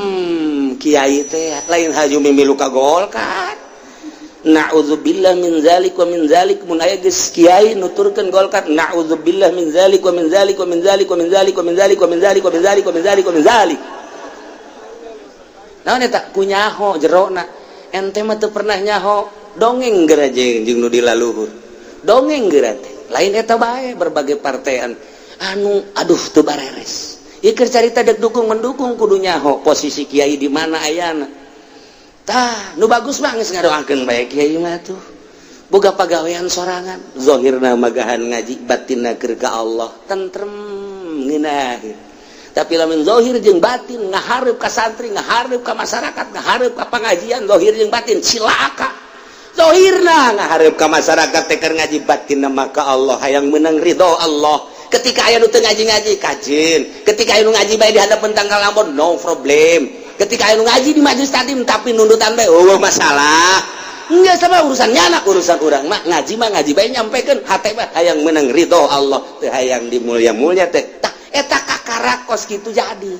Kiai teh lain haju mimilu ka Golkar, naudzubillah min zalik wa min zalik. Mun aya geus kiai nuturkeun Golkar, naudzubillah min zalik wa min zalik wa min zalik wa min zalik wa min zalik wa min zalik wa min zalik wa min zalik wa min zalik. Naon eta? Ku nyaho jerona. Ente mah teu pernah nyaho, dongeng geura jeung nu di laluhur, dongeng geura teh. Lain eta bae, berbagai partean anu aduh teu bareres. Ieu keur carita dek dukung mendukung, kudu nyaho posisi kiai di mana ayana. Tah, nu bagus mah geus ngadoakeun bae. Kiai mah tuh boga pagawean sorangan, zahirna magahan ngaji, batinna keur ka Allah, tentrem, ngeunaheun. Tapi lamun zahir jeung batin ngahareup ka santri, ngahareup ka masyarakat, ngahareup ka pengajian, zahir jeung batin cilaka. Zahirna ngahareup ka masyarakat teh keur ngaji, batinna maka Allah, hayang menang ridho Allah. Ketika aya nu teu ngaji-ngaji, kajeun. Ketika aya nu ngaji bae di hadapan tanggal ambon, no problem. Ketika aya nu ngaji di majelis taklim tapi nundutan bae, oh masalah. Enggak sama urusan nyana, urusan urang mah ngaji mah ngaji bae, nyampekeun hate mah hayang menang ridho Allah, teu hayang dimulia-mulia teh. Tah, eta kakara kos kitu. Jadi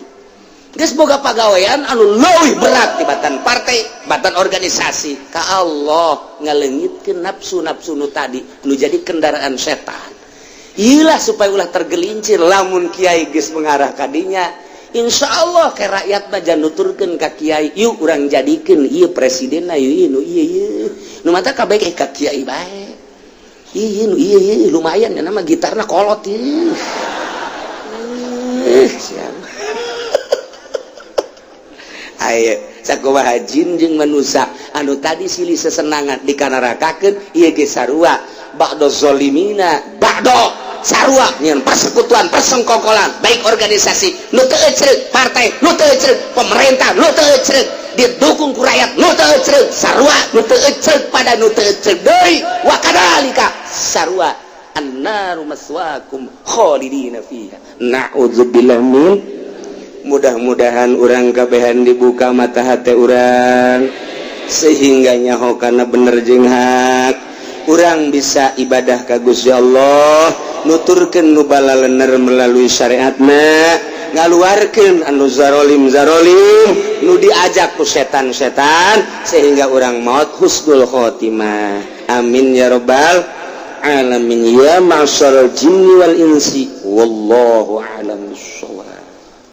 geus boga pagawean anu leuwih berat tibatan partai, batan organisasi, ka Allah, ngaleungitkeun nafsu-nafsu nu tadi nu jadi kendaraan setan. Ilah supaya ulah tergelincir. Lamun kiai geus mengarah kadinya, insya Allah ke rakyat mah jangan nuturkeun ka kiai, yuk urang jadikeun ieu presiden, ieu ieu nu ieu ieu nu mata kabeh ka kiai bae, ieu nu ieu ieu lumayan ya, nama gitarna kolot ieu. Eh, siap. Ayo, sakumaha jin jeung manusia anu tadi silih sesenangan dikanarakakeun, ieu ge sarua. Ba'do zolimina ba'do, sarua nyeun persekutuan, persengkokolan, baik organisasi nu teu ecreug, partai nu teu ecreug, pemerintah nu teu ecreug, didukung ku rakyat nu teu ecreug, sarua nu teu ecreug pada nu teu ecreug deui. Wa kadzalika, sarua, annaru maswaakum khalidina fiha, na'udzubillah min. Mudah-mudahan urang kabehan dibuka mata hati urang sehingga nyaho karena bener jeung hak. Urang bisa ibadah ka Gusti Allah, nuturkeun nu balalener melalui syariatna, ngaluarkeun anu zarolim zarolim, nu diajak ku setan-setan, sehingga urang maut husnul khotimah. Amin ya robbal alamin. Ya ma'syaral jinni wal insi, wallahu a'lam.